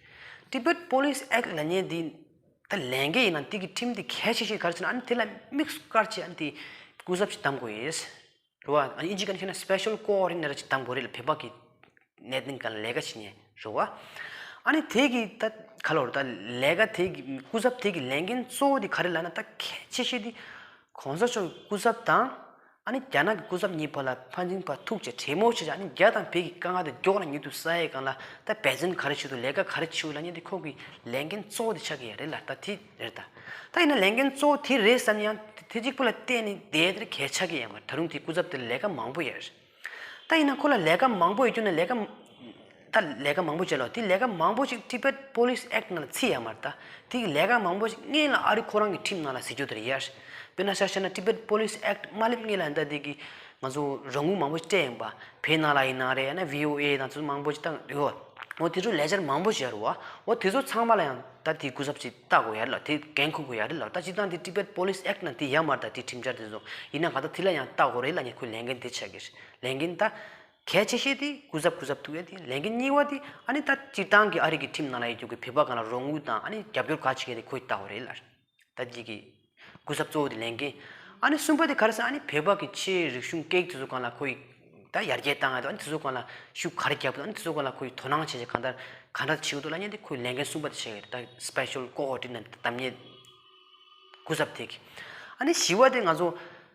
Tibet Police Act ལབ་མཁན་དེ་ད་ལས་འགན་ཡིན་ན་དེ་གི་ཁྲིམས་དེ་གལ་ཆེ་ཤོས་ག་རེ་ཟེར་ན་ཨ་ནི་དེ་ལ་དམིགས་སུ་བཀར་བྱས་ཨ་ནི་དེ་སྐུ་ཚབ་ཅིག་གདམ་དགོས་ཡོད། རེད་བ། ཨ་ནི་ཨིན་ཇི་སྐད་ནས་བཤད་ན་special coordinator ཅིག་གདམ་དགོས་རེད་ལ་བོད་པ་གི་གནད་དོན་སྒང་ལ་ལས་ཀ་བྱེད་མཁན་རེད་བ། ཨ་ནི་དེ་གི་ད་ ག་ལོར་ད་ལས་ཀ་དེ་གི་སྐུ་ཚབ་དེ་གི་ལས་འགན་གཙོ་བོ་དེ་ག་རེ་ལབ་ན། ད་གལ་ཆེ་ཤོས་དེ་གོང་ས་མཆོག་གི་སྐུ་ཚབ་དང་། ཨ་ནི་རྒྱ་ནག་གི་སྐུ་ཚབ་གཉིས་བར་ལ་ཕན་ཚུན་བར་ཐུག་བྱས་གྲོས་མོལ་བྱས་བྱས། ཨ་ནི་རྒྱ་དང་བོད་ཀྱི་དཀའ་ངལ་དེ་མགྱོགས་ན་མྱུར་དུ་སེལ་ཡས་སྒང་ལ་ད་འབད་བརྩོན་ག་རེ་བྱེད་འདུག་ལས་ཀ་ག་རེ་བྱེད་འདུག་ལབ་མཁན་དེ་ཁོ་གི་ལས་འགན་གཙོ་བོ་དེ་ཆགས་ཀྱི་ཡོད་རེད་ལ། ད་དེ་རེད་ད། ད་ཡིན་ན་ལས་འགན་གཙོ་བོ་དེ་རེད་བསམ་ཡང་དེ་གཅིག་པུ་ལ་བལྟས་ནས་བསྡད་དེ་གལ་ཆགས་ཀྱི་ཡོད་མ་རེད། ད་རུང་དེ་སྐུ་ཚབ་དེར་ལས་ཀ་མང་པོ་ཡོད་རེད། ད་ཡིན་ན་ཁོ་ལ་ལས་ཀ་མང་པོ་ཡོད་རྒྱུ་ན་ལས་ཀ་ད་ལས་ཀ་མང་པོ་བྱས་ལ། དེ་ལས་ཀ་མང་པོ་ཞིག་Tibet Police Act ནང་ལ་ཚུད་ཡོད་མ་རེད། ད་དེ་གི་ལས་ཀ་མང་པོ་ཞིག་སྔོན་ལ་ཨ་རི་ཁོ་རང་གི་ཁྲིམས་ནང་ལ་ཟེར་རྒྱུ་དེ་རེད་ཡ། དཔེར་ན་ཆ་བཞག་ན་Tibet Police Act མ་སླེབས་སྔོན་ལ་ད་དེ་གི་ང་ཚོ་རོགས་དངུལ་མང་པོ་སྤྲད་ཡིན་པ། བོད་ནང་ལ་ཡིན་ན་རེད། ཡང་ན་བྷི་ཨོ་ཨེ་དང་དེ་ཚོ་མང་པོ་ཞིག་བཏང་ཡོད། འོ་དེ་ཚོ་ལས་འཆར་མང་པོ་ཞིག་ཡོད་རེད་བ། འོ་དེ་ཚོ་ཚང་མ་ལ་ཡང་ད་དེ་སྐུ་ཚབ་ཅིག་ལྟ་དགོས་ཡ་རེད་ལ། དེ་འགན་འཁུར་དགོས་ཡ་རེད་ལ། ད་སྤྱིར་བཏང་དེ་Tibet Police Act ནང་དེ་ཡོད་མ་རེད། ད་དེ་ཁྲིམས་འཆར་དེ་ཚོ་ཡིན་ན་ག་ད་དེ་ལ་ཡང་ལྟ་དགོས་རེད་ལབ་མཁན་ཁོའི་ལས་འགན་དེ་ཆགས་ཀྱི་རེད། ལས་འགན་ད་གལ་ཆེ་ཤོས་དེ་སྐུ་ཚབ་སྐུ་ཚབ་ཐུག་ཡ་དེ་ལས་འགན་གཉིས་པ་དེ། ཨ་ནི་ད་སྤྱིར་བཏང་གི་ཨ་རི་གི་ཁྲིམས་ནང་ལ་ཡོད་རྒྱུ་གི་བོད་པ་སྒང་ལ་རོགས་དངུལ་དང་ཨ་ནི་རྒྱབ་སྐྱོར་ག་བྱེད་མཁན་དེ་ཁོས་ལྟ་དགོས་རེད་ལ། ད་འདི་གི་སྐུ་ཚབ་གཙོ་བོ་དེ་ལས་འགན། ཨ་ནི་གསུམ་པ་དེ་ག་རེ་ཟེར། ཨ་ནི་བོད་པ་གི་ཆོས་རིག་གཞུང་སྐད་དེ་ཚོ་སྒང་ལ་ཁོ་ཡི་ད་ཡར་རྒྱས་བཏང་ཡ་དང་། ཨ་ནི་དེ་ཚོ་སྒང་ལ་ཤུགས་ག་རེ་རྒྱབ་དགོས། ཨ་ནི་དེ་ཚོ་སྒང་ལ་ཁོ་ཡི་དོ་སྣང་བྱས་བྱས་གང་ལྟར་ག་འདྲ་བྱེད་དགོས་འདུག་ལབ་མཁན་དེ་ཁོའི་ལས་འགན་གསུམ་པ་དེ་བྱེད་ཀྱི་རེད། ད་Special Coordinator ནང་བདམས་མཁན་སྐུ་ཚབ་དེ་གི། ཨ་ནི་བཞི་པ་དེ་ང་ཚོ་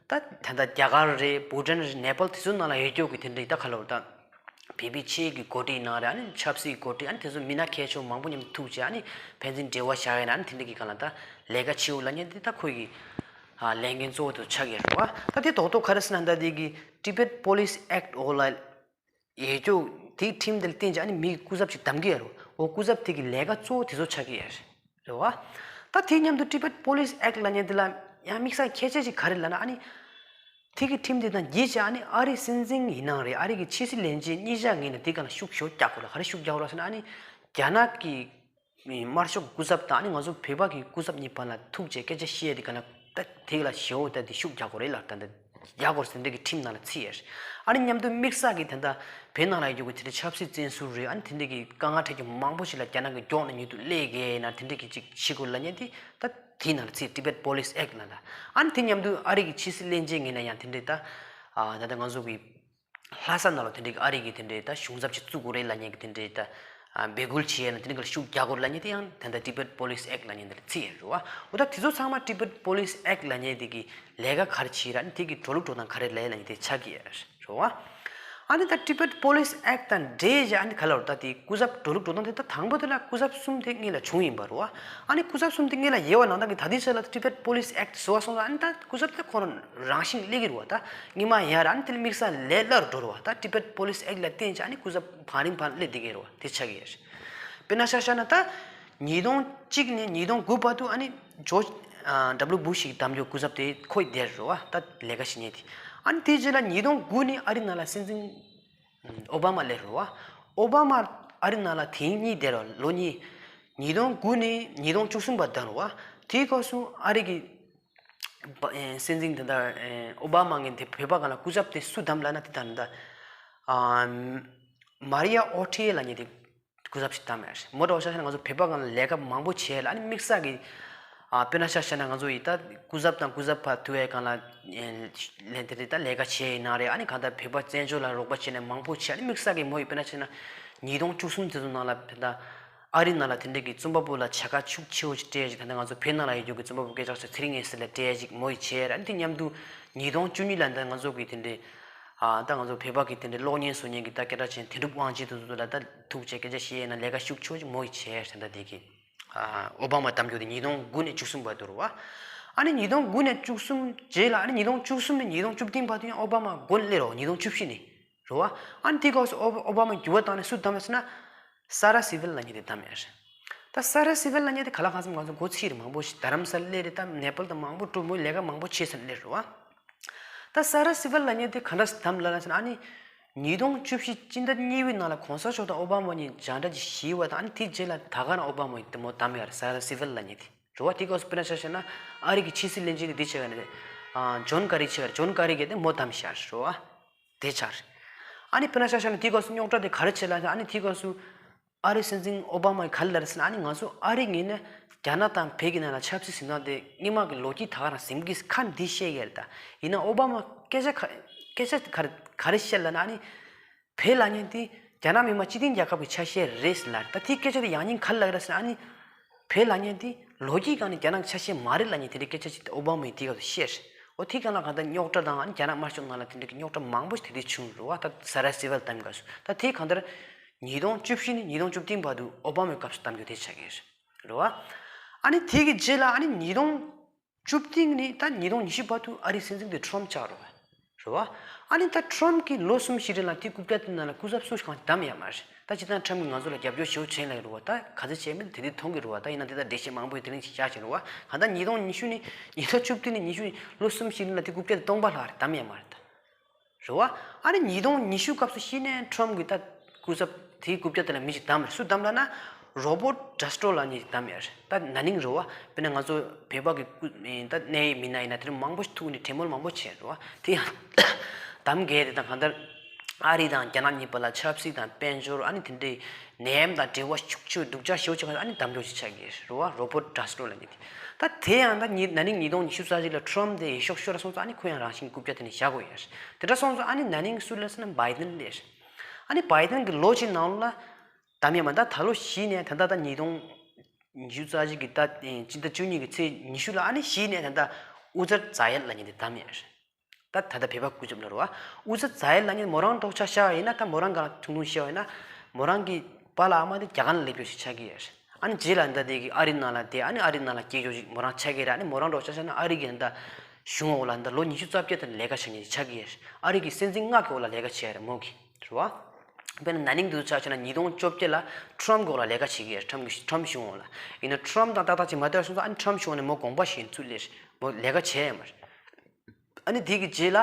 ད་ད་ལྟ་རྒྱ་གར་རེད། བྷུ་ཊན་རེད། ནེ་པཱལ། དེ་ཚོ་ནང་ལ་ཡོད་རྒྱུ་གི་དེ་འདྲའི་ད་ག་ལབ་ད་བོད་པའི་ཆོས་ཀྱི་འགོ་ཁྲིད་ནང་རེད། ཨ་ནི་ཆབ་སྲིད་འགོ་ཁྲིད། ཨ་ནི་དེ་ཚོ་མི་སྣ་མཁས་མཆོག་མང་པོ་མཉམ་དུ་ཐུག་བྱས། ཨ་ནི་ཕན་ཚུན་འབྲེལ་བ་བཞག་ཡ་ན། ཨ་ནི་དེ་འདྲ་གི་སྒང་ལ་ད་ལས་ཀ་བྱེད་འོ་ལབ་མཁན་དེ་ད་ཁོ་གི་ཨ་ལས་འགན་གཙོ་བོ་དེ་ཆགས་ཀྱི་རེད་བ། ད་དེ་རྡོག་རྡོག་ག་རེ་ཟེར་ན། ད་དེ་གི་Tibet Police Act འོག་ལ་ཡོད་རྒྱུ་དེ་ཁྲིམས་དེ་ལ་བརྟེན་བྱས་ཨ་ནི་མི་གི་སྐུ་ཚབ་ཅིག་བདམས་ཀྱི་ཡོད་རེད། འོ་སྐུ་ཚབ་དེ་གི་ལས་ཀ་གཙོ་བོ་དེ་ཚོ་ཆགས་ཀྱི་ཡོད་རེད་བ། ད་དེ་མཉམ་དུ་Tibet Police Act ལབ་མཁན་དེ་ལ་ཡང་དམིགས་བསལ་ཁྱད་ཆོས་ཅིག་ག་རེ་ལབ་ན། ཨ་ནི་དེ་གི་ཁྲིམས་དེ་དང་འགལ་བྱས་ཨ་ནི་ཨ་རིའི་སྲིད་འཛིན་ཡིན་ནའང་རེད། ཨ་རི་གི་ཕྱི་སྲིད་བློན་ཆེན་གཉིས་ཆ་ངོས་ནས་དེ་སྒང་ལ་ཤུགས་ཞེ་པོ་རྒྱག་དགོས་ལ། ག་རེ་ཤུགས་རྒྱག་དགོས་ལ་ཟེར་ན། ཨ་ནི་རྒྱ་ནག་གི་དམར་ཤོག་སྐུ་ཚབ་དང་ཨ་ནི་ང་ཚོ་བོད་པ་གི་སྐུ་ཚབ་གཉིས་བར་ལ་ཐུག་བྱས་སྐད་ཆ་བཤད་དེ་ག་ན་ད་དེ་ལ་ཞེ་པོ་ད་དེ་ཤུགས་རྒྱག་དགོས་རེད་ལ། ད་ད་རྒྱག་དགོས་ཟེར་འདྲ་གི་ཁྲིམས་ནང་ལ་ཚུད་ཡོད། ཨ་ནི་མཉམ་དུ་དམིགས་བསལ་གི་ད་ལྟ་བོད་ནང་ལ་ཡོད་རྒྱུ་གི་དེ་འདྲ་ཆབ་སྲིད་བཙོན་ཟུར་རེད། ཨ་ནི་དེ་འདྲ་གི་དཀའ་ངལ་འཕྲད་རྒྱུ་མང་པོ་ཞིག་ལ་རྒྱ་ནག་གི་མགྱོགས་ནས་མྱུར་དུ་སླེབས་དགོས་ན་དེ་འདྲ་གི་ཅིག་བྱེད་དགོས་ལབ་མཁན་དེ་ད་དེའི་ནང་ལ་ཚུད། Tibet Police Act ལ་ད། ཨ་ནི་དེ་མཉམ་དུ་ཨ་རི་གི་ཕྱི་སྲིད་བློན་ཆེན་ངོས་ནས་ཡང་དེ་འདྲ་ད་ཨ་ད་ལྟ་ང་ཚོ་གི་ལྷ་ས་ནང་ལ་དེ་འདྲའི་ཨ་རི་གི་དེ་འདྲའི་ད་གཞུང་ཚབ་ཅིག་བཙུགས་དགོས་རེད་ལབ་མཁན་གྱི་དེ་འདྲའི་ད་ཨ་འབོད་སྐུལ་བྱེད་ཡས་ན་དེ་འདྲའི་སྒང་ལ་ཤུགས་རྒྱག་དགོས་རེད་ལབ་མཁན་དེ་ཡང་ད་ལྟ་Tibet Police Act ལབ་མཁན་དེ་ལ་ཚུད་ཡོད་རེད་བ། འོ་ད་དེ་ཚོ་ཚང་མ་Tibet Police Act ལབ་མཁན་དེ་གི་ལས་ཀ་ག་རེ་བྱེད་ར། ཨ་ནི་དེ་གི་འགྲོ་ལུགས་འགྲོ་སྟངས་ག་རེ་ལས་ལབ་མཁན་དེ་ཆགས་ཀྱི་ཡོད་རེད་བ། ཨ་ནི་ད་Tibet Police Act དང་འབྲེལ་བྱས་ཨ་ནི་ག་ལབ་ར། ད་དེ་སྐུ་ཚབ་འགྲོ་ལུགས་འགྲོ་སྟངས་དེ་ད་དང་པོ་དེ་ལ་སྐུ་ཚབ་གསུམ་དེ་སྔོན་ལ་བྱུང་ཡིན་པ་རེད་བ། ཨ་ནི་སྐུ་ཚབ་གསུམ་དེ་སྔོན་ལ་ཡོད་པ་ནང་བཞིན་གི་ད་ལྟའི་ཆ་ལ་Tibet Police Act བཟོ་བ་སོང་ཙང་། ཨ་ནི་ད་སྐུ་ཚབ་དེ་ཁོ་རང་རང་བཞིན་སླེབས་ཀྱི་རེད་བ། ད་སྔོན་མ་ཡིན་ཡ་ར། ཨ་ནི་དེ་ལ་དམིགས་བསལ་ལས་སླ་རུ་འགྲོ་རེད་བ། ད་Tibet Police Act ལ་བརྟེན་བྱས་ཨ་ནི་སྐུ་ཚབ་བང་རིམ་བར་སླེབས་བསྡད་ཀྱི་རེད་བ། དེ་ཆགས་ཀྱི་ཡོད་རེད། དཔེར་ན་ཆ་བཞག་ན་ད་ཉིས་སྟོང་གཅིག་ནས་ཉིས་སྟོང་དགུ་བར་དུ་ཨ་ནི་ཇོརྗ་ཨ་W Bush ཞིག་བདམས་རྒྱུ་སྐུ་ཚབ་དེ་ཁོ་དེར་རེད་བ། ད་ལས་ཀ་བྱེད་མཁན་དེ། ཨ་ནི་དེའི་རྗེས་ལ་ཉིས་སྟོང་དགུ་ནས་ཨ་རི་ནང་ལ་སྲིད་འཛིན་ཨོ་བྷ་མ་སླེབས་རེད་བ། ཨོ་བྷ་མ་ཨ་རི་ནང་ལ་དེང་གཉིས་བསྡད་རེད་བ། ལོ་གཉིས། ཉིས་སྟོང་དགུ་ནས་ཉིས་སྟོང་བཅུ་གསུམ་བར་བསྡད་རེད་བ། དེའི་སྐབས་སུ་ཨ་རི་གི་པ་ཨེ་སྲིད་འཛིན་དེ་འདྲ་ཨེ་ཨོ་བྷ་མ་ངོས་དེ་བོད་པ་སྒང་ལ་སྐུ་ཚབ་དེ་སུ་བདམས་ལབ་ན། དེ་ད་ནི་ད་ཨ་མ་རི་ཡ་ཨོ་ཊི་ཡེ་ལབ་མཁན་དེ་སྐུ་ཚབ་ཞིག་བདམས་ཡོད་རེད། མོ་འདྲ་བོ་ཆ་བཞག་ན་ང་ཚོ་བོད་པ་སྒང་ལ་ལས་ཀ་མང་པོ་བྱས་ལ། ཨ་ནི་དམིགས་བསལ་གྱི་ཨ་དཔེར་ན་ཆ་བཞག་ན་ང་ཚོ་ཡི་ད་སྐུ་ཚབ་དང་སྐུ་ཚབ་བར་དུ་བའི་སྒང་ལ་ཨེ་ལས་དེ་རེད། ད་ལས་ཀ་བྱས་ཡིན་ན་རེད། ཨ་ནི་གང་ལྟར་བོད་པ་བཙན་བྱོལ་ལ་རོགས་པ་བྱས་ནས་མང་པོ་བྱས། ཨ་ནི་དམིགས་བསལ་གྱི་མོ་ཡི་དཔེར་ན་ཆ་བཞག་ན་ཉིས་སྟོང་བཅུ་གསུམ་དེ་ཚོ་ནང་ལ་ད་ཨ་རི་ནང་ལ་དེ་འདྲ་གི་རྩོམ་པ་པོ་ལ་བྱ་དགའ་ཤུགས་ཆེ་བོ་ཞིག་སྤྲད་ཅིག་ད་ལྟ་ང་ཚོ་བོད་ནང་ལ་ཡོད་རྒྱུ་གི་རྩོམ་པ་པོ་སྐད་ཆ་ཚོ་ཚེ་རིང་ངེ་ཟེར་ལ་སྤྲད་ཅིག་མོ་ཡི་བྱས། ཨ་ནི་དེ་མཉམ་དུ་ཉིས་སྟོང་བཅུ་གཉིས་ལ་ད་ང་ཚོ་གི་དེ་འདྲའི་ཨ་ད་ང་ཚོ་བོད་པ་གི་དེ་འདྲའི་གློག་བརྙན་བཟོ་མཁན་གྱི་ད་སྐད་གྲགས་ཅན་དོན་གྲུབ་དབང་ཆེན་དེ་ཚོ་ལ་ད་ཐུག་བྱས་སྐད་ཆ་བཤད་ཡས་ན་ལས་ཀ་ཤུགས་ཆེ་བོ་ཅིག་མོ་ཡིས་བྱས་ཟེར། ད་དེ་གི་ཨ་ཨོ་བྷ་མ་བདམས་རྒྱུ་དེ་ཉིས་སྟོང་དགུ་ནས་བཅུ་གསུམ་བར་དུ་རེད་བ། ཨ་ནི་ཉིས་སྟོང་དགུ་ནས་བཅུ་གསུམ་རྗེས་ལ། ཨ་ནི་ཉིས་སྟོང་བཅུ་གསུམ་ནས་ཉིས་སྟོང་བཅུ་བདུན་བར་དུ་ཡང་ཨོ་བྷ་མ་མགོ་སླེབས་རེད་བ། ཉིས་སྟོང་བཅུ་བཞི་ནས་རེད་བ། ཨ་ནི་དེའི་སྐབས་སུ་ཨོ་ཨོ་བྷ་མ་འགྱུར་བ་བཏང་ནས་སུ་བདམས་ཡོད་ཟེར་ན། སཱ་ར་སི་ཝིལ་ལབ་མཁན་དེ་བདམས་ཡོད་རེད། ད་སཱ་ར་སི་ཝིལ་ལབ་མཁན་དེ་ག་ལ་གང་འཚམ་ང་ཚོ་མགོ་ཚིག་རེད། མང་པོ་ཞིག་རྡ་རམ་ས་ལ་སླེབས་རེད། ད་ནེ་པཱལ་དང་མང་པོ་འགྲོ། མོས་ལས་ཀ་མང་པོ་བྱས་ཟིན་སླེབས་རེད་བ། ད་སཱ་ར་སི་ཝིལ་ལབ་མཁན་དེ་ག་འདྲ་བདམས་ལབ་ན་ཟེར་ན། ཨ་ནི་ཉིས་སྟོང་བཅུ་བཞི་སྤྱི་ཟླ་གཉིས་པའི་ནང་ལ་གོང་ས་མཆོག་དང་ཨོ་བྷ་མ་གཉིས་མཇལ་འཕྲད་ཅིག་བྱས་པ་དང་། ཨ་ནི་དེའི་རྗེས་ལ་ད་ག་ནང་ཨོ་བྷ་མ་གཉིས་དེ་མོ་བདམས་ཡོད་རེད། སཱ་ར་སི་ཝིལ་ལབ་མཁན་དེ་རེད་བ། དེའི་སྐབས་སུ་དཔེར་ན་ཆ་བཞག་ན་ཨ་རི་གི་ཕྱི་སྲིད་བློན་ཆེན་དེ་འདི་བྱས་པ་ནི་ཨ་ཇོན་ཀ་རི་བྱས་པ་རེད། ཇོན་ཀ་རི་གིས་དེ་མོ་བདམས་ཤག་རེད་བ། དེ་ཆགས་རེད། ཨ་ནི་དཔེར་ན་ཆ་བཞག་ན་དེའི་སྐབས་སུ་རྙོག་དྲ་དེ་ག་རེ་བྱས་ལབ་ན། ཨ་ནི་དེའི་སྐབས་སུ་ཨ་རིའི་སྲིད་འཛིན་ཨོ་བྷ་མ་གིས་ག་རེ་ལབ་རེད་ཟེར་ན། ཨ་ནི་ང་ཚོ་ཨ་རི་ངོས་ནས་རྒྱ་ནག་དང་བོད་ཀྱི་ནང་ལ་ཆབ་སྲིད་ཟིན་སྟངས་དེ་སྔོན་མ་གི་ལོ་རྒྱུས་ད་ག་རང་ཟིན་གྱི་ཁ་འདི་བཤད་ཡས་རེད། ད་ཡིན་ན་ཨོ་བྷ་མ་སྐད་ཆ་ག་སྐད་ཆ་ག་རེ་ག་རེ་བཤད་ལབ་ན། ཨ་ནི་བོད་ལབ་མཁན་དེ་རྒྱ་ནག་མི་དམངས་སྤྱི་མཐུན་རྒྱལ་ཁབ་ཀྱི་ཆ་ཤས་རེད་ཟེར་ལབ་རེད། ད་དེའི་སྐད་ཆ་དེ་ཡང་སྙིང་ག་རེ་ལབ་ཀྱི་རེད་ཟེར་ན། ཨ་ནི་ བོད་ལབ་མཁན་དེ་ལོ་རྒྱུས་སྒང་ནས་རྒྱ་ནག་ཆ་ཤས་མ་རེད་ལབ་མཁན་དེ་འདྲའི་སྐད་ཆ་ཅིག་ཨོ་བྷ་མས་དེའི་སྐབས་སུ་བཤད་རེད། འོ་དེའི་སྒང་ལ་གང་ལྟར་རྙོག་དྲ་དང་ཨ་ནི་རྒྱ་ནག་དམར་ཤོག་ནང་ལ་དེ་འདྲའི་གི་རྙོག་དྲ་མང་པོ་ཞིག་དེ་དུས་བྱུང་རེད་བ། ད་ས་ར་སི་ཝལ་གཏམ་སྐབས་སུ། ད་དེ་གང་ལྟར་ཉིས་སྟོང་བཅུ་བཞི་ནས་ཉིས་སྟོང་བཅུ་བདུན་བར་དུ་ཨོ་བྷ་མའི་སྐབས་སུ་གཏམ་རྒྱུ་དེ་ཆགས་ཀྱི་རེད་བ། ཨ་ནི་དེ་གི་རྗེས་ལ་ཨ་ནི་ཉིས་སྟོང་བཅུ་བདུན་ནས་ད་ཉིས་སྟོང་ཉི་ཤུ་བར་དུ་ཨ་རིའི་སྲིད་འཛིན་དེ་ཁྲོམ་ཆགས་རེད་བ། རེད་བ། ཨ་ནི་ད་ཁྲོམ་གྱིས་ལོ་གསུམ་བཞི་རིང་ལ་དེ་རྐུབ་བཀྱག་དེ་ནང་ལ་སྐུ་ཚབ་སུ་གང་བདམས་ཡོད་མ་རེད། ད་སྤྱིར་བཏང་ཁྲོམ་གྱིས་ང་ཚོ་ལ་རྒྱབ་སྐྱོར་ཞེ་པོ་བྱེད་ལབ་ཀྱི་རེད་བ། ད་ག་ཚོད་བྱས་མིན་དེ་དུས་མཐོང་གི་རེད་བ། ད་ཡིན་ན་དེ་ད་འགྲེལ་བཤད་མང་པོ་དེ་རིང་ཞིག་བཞག་བཞིན་རེད་བ། གང་ལྟར་ཉིས་སྟོང་ཉི་ཤུ་ནས་ཉིས་སྟོང་བཅུ་བདུན་ནས་ཉི་ཤུ་ལོ་གསུམ་བཞི་རིང་ལ་དེ་རྐུབ་བཀྱག་དེ་སྟོང་པ་ལྷག་རེད་བདམས་ཡོད་མ་རེད་ད། རེད་བ། ཨ་ནི་ཉིས་སྟོང་ཉི་ཤུ་སྐབས་སུ་གཞི་ནས་ཁྲོམ་གྱིས་ད་སྐུ་ཚབ་དེའི་རྐུབ་བཀྱག་དེ་ལ་མི་ཞིག་བདམས་རེད། སུ་བདམས་ལབ་ན་རོ་བོ་ཊི་ཀཱ་སི་ཊྲོ་ལབ་མཁན་ཞིག་བདམས་ཡོད་རེད། ད་ན་ནིང་རེད་བ། དཔེར་ན་ང་ཚོ་བོད་པ་གི་སྐུ་ད་གནད་ཡོད་མི་སྣ་ཡིན་ན་དེ་རིང་མང་པོ་ཞིག་ཐུག་ནས་གྲོས་མོལ་མང་པོ་བྱས་རེད་བ། དེ་ཡང་བདམས་མཁན་དེ་དང་གང་ལྟར་ཨ་རི་དང་རྒྱ་ནག་གཉིས་བར་ལ་ཆབ་སྲིད་དང་དཔལ་འབྱོར་ཨ་ནི་དེ་འདྲའི་ནད་ཡམས་དང་འབྲེལ་བ་ཤུགས་ཆེ་བའི་སྡུག་ཅག་ཞེ་པོ་ཆེ་ག་ཨ་ནི་བདམས་སྐྱོར་ཞིག་ཆགས་ཀྱི་རེད་བ། རོ་བོ་ཊི་ཀཱ་སི་ཊྲོ་ལབ་མཁན་དེ། ད་དེ་ཡང་ད་ཉིས་ན་ནིང་ཉིས་སྟོང་ཉི་ཤུ་རྩ་གཅིག་ལ་ཁྲོམ་དེ་འོས་ཤོག་ཤོར་སོང་ཙང་ཨ་ནི་ཁོ་ཡང་རང་བཞིན་རྐུབ་བཀྱག་དེ་ནས་བཞག་དགོས་ཡོད་རེད། དེ་འདྲ་སོང་ཙང་ཨ་ནི་ན་ནིང་སུ་སླེབས་སོང་ན་བྷའི་ཌེན་སླེབས་རེད། ཨ་ནི་བྷའི་ཌེན་གྱི་ལོ་གཅིག་ནང་ལ་བདམས་ཡོད་མ་ད་ད་ལོ་གཞི་ནས་ད་ལྟ་ད་ཉིས་སྟོང་ཉི་ཤུ་རྩ་གཅིག་གི་ད་སྤྱི་ཟླ་བཅུ་གཉིས་ཀྱི་ཚེས་ཉི་ཤུ་ལ་ཨ་ནི་གཞི་ནས་ད་ལྟ་ཨུ་ཛར་ཛ་ཡད་ལབ་མཁན་དེ་བདམས་ཡོད་རེད། ད་ད་ལྟ་བོད་པ་སྐུ་ཚབ་ལ་རེད་བ། ཨུ་ཛར་ཛ་ཡད་ལབ་མཁན་མོ་རང་འབྲོག་ཆ་བཞག་ཡིན་ན། ད་མོ་རང་ག་ཐུང་ཐུང་བཤད་པ་ཡིན་ན་མོ་རང་གི་པཱ་ལགས་ཨ་མ་དེ་རྒྱ་གར་ལ་སླེབས་ཡོད་ཞིག་ཆགས་ཀྱི་ཡོད་རེད། ཨ་ནི་རྗེས་ལ་ད་དེ་གི་ཨ་རི་ནང་ལ་བསྡད། ཨ་ནི་ཨ་རི་ནང་ལ་སྐྱེས་ཡོད་ཞིག་མོ་རང་ཆགས་ཀྱི་རེད། ཨ་ནི་མོ་རང་འབྲོག་ཆ་བཞག་ན་ཨ་རི་གི་ད་གཞུང་འོག་ལ་ད་ལོ་ཉི་ཤུ་རྩ་བརྒྱད་དེ་ལས་ཀ་བྱེད་མཁན་ཞིག་ཆགས་ཀྱི་ཡོད་རེད། ཨ་རི་གི་སྲིད་འཛིན་མངའ་གི་འོག་ལ་ལས་ཀ་བྱས་རེད་མོ་གི། རེད་བ། དཔེར་ན་ན་ནིང་དུ་ཆ་བཞག་ན་ཉིས་སྟོང་བཅོ་བརྒྱད་ལ་ཁྲོམ་གི་འོག་ལ་ལས་ཀ་བྱེད་ཀྱི་ཡོད་རེད། ཁྲོམ་གི་ཁྲོམ་གཞུང་འོག་ལ། ཡིན་ན་ཁྲོམ་དང་ཏག་ཏག་ཅིག་མ་བསྡད་སོང་ཙང་ཨ་ནི་ཁྲོམ་གཞུང་འོག་ནས་མོ་དགོངས་པ་བཞེས་ཚུར་སླེབས་རེད། མོ་ལས་ཀ་བྱས་ཡོད་མ་རེད། ཨ་ནི་དེ་གི་རྗེས་ལ་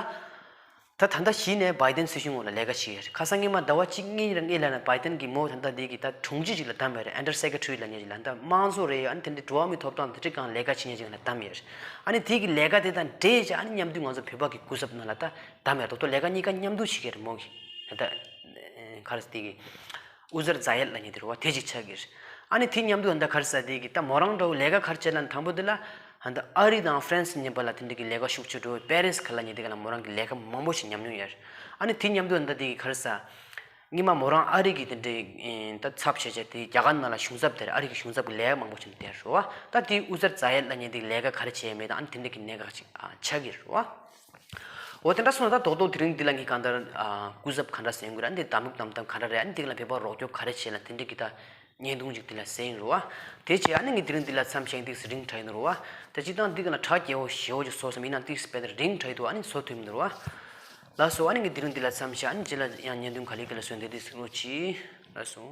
ད་ད་ལྟ་གཞི་ནས་བྷའི་ཌེན་སྲིད་གཞུང་འོག་ལ་ལས་ཀ་བྱེད་ཀྱི་ཡོད་རེད། ཁ་སང་ཉི་མ་ཟླ་བ་གཅིག་གཉིས་རིང་ཨེ་ལ་ན་བྷའི་ཌེན་གྱིས་མོ་ད་ལྟ་དེ་གི་ད་དྲུང་ཆེ་ཅིག་ལ་བདམས་པ་རེད། ཨན་ཌར་སེ་ཀེ་ཊ་རི་ལབ་མཁན་ཅིག་ལ། ད་དམངས་གཙོ་རེད། ཨ་ནི་དེ་འདྲའི་འགྲོ་བ་མིའི་ཐོབ་ཐང་དེ་འདྲའི་སྒང་ལས་ཀ་བྱེད་མཁན་ཅིག་ལ་བདམས་ཡོད་རེད། ཨ་ནི་དེ་གི་ལས་ཀ་དེ་དང་འབྲེལ་བྱས་ཨ་ནི་མཉམ་དུ་ང་ཚོ་བོད་པ་གི་སྐུ་ཚབ་ནང་ལ་ད་བདམས་ཡོད་རེད། ད་ལྟ་ལས་ཀ་གཉིས་ཀ་མཉམ་དུ་བྱེད་ཀྱི་རེད་མོ་གི། ད་ལྟ་ག་རེ་ཟེར་དེ་གི་ཨུ་ཛར་ཛ་ཡད་ལབ་མཁན་དེ་རེད་བ། དེ་ཅིག་ཆགས་ཀྱི་རེད། ཨ་ནི་དེ་མཉམ་དུ་ད་ལྟ་ག་རེ་ཟེར་དེ་གི་ད་མོ་རང་འདྲ་བོ་ལས་ཀ་ག་རེ་བྱས་ལབ་ན། དང་པོ་དེ་ལ་ད་ལྟ་ཨ་རི་དང་ཧྥ་རན་སི་གཉིས་བར་ལ་དེ་འདྲ་གི་ལས་ཀ་ཤུགས་ཆེ་འགྲོ་བའི་པེ་རི་སི་ག་ལབ་མཁན་དེ་ག་ལ་མོ་རང་གིས་ལས་ཀ་མང་པོ་ཞིག་ཉམས་མྱོང་ཡོད་རེད། ཨ་ནི་དེ་མཉམ་དུ་ད་ལྟ་དེ་གི་ག་རེ་ཟེར། སྔོན་མ་མོ་རང་ཨ་རི་གི་དེ་འདྲའི་ད་ཚབ་བྱས་བྱས་དེ་རྒྱ་གར་ནང་ལ་གཞུང་ཚབ་དེར་ཨ་རི་གི་གཞུང་ཚབ་ཀྱི་ལས་ཀ་མང་པོ་བྱས་ནས་བསྡད་རེད་བ། ད་དེ་ཨུ་ཛར་ཛ་ཡད་ལབ་མཁན་དེ་ལས་ཀ་ག་རེ་བྱས་མེད་དང་ཨ་ནི་དེ་འདྲ་གི་གནད་འགག་ཅིག་ཆགས་ཀྱི་རེད་བ། འོ་དེ་འདྲ་སོང་ན་ད་རྡོག་རྡོག་དེ་རིང་འདི་ལ་ངས་གང་ལྟར་ཨ་སྐུ་ཚབ་ག་འདྲ་ཟེར་དགོས་རེད། ཨ་ནི་གདམ་གདམ་ག་འདྲ་རེད། ཨ་ནི་འདི་ལ་བོད་པ་རོགས་སྐྱོར་ག་རེ་བྱས་ལ་དེ་འདྲ་གི་ད་བརྙན་ཐུང་ཅིག་འདི་ལ་གསན་ཡིན་རེད་བ། དེ་བྱས་ཨ་ནི་ངས་དེ་རིང་འདི་ལ་མཚམས་བཞག་ཏིག་ཙམ་རིང་དྲགས་ཡིན་རེད་བ། ད་སྤྱིར་བཏང་འདི་ག་ལ་གྲ་རྒྱས་པོ་ཞེ་པོ་ཅིག་བཟོས་སོང་མིན་ན་ཏིག་ཙམ་དཔེ་ད་རིང་དྲགས་ཡིན་འདུག་ཨ་ནི་བཟོ་ཐུབ་མི་འདུག་རེད་བ། ལགས་སོ། ཨ་ནི་ངས་དེ་རིང་འདི་ལ་མཚམས་བཞག་ཨ་ནི་རྗེས་ལ་ཡང་བརྙན་ཐུང་ག་ལེ་ག་ལེ་བཟོས་འདི་ཏིག་ཙམ་རོགས་གྱིས། ལགས་སོ།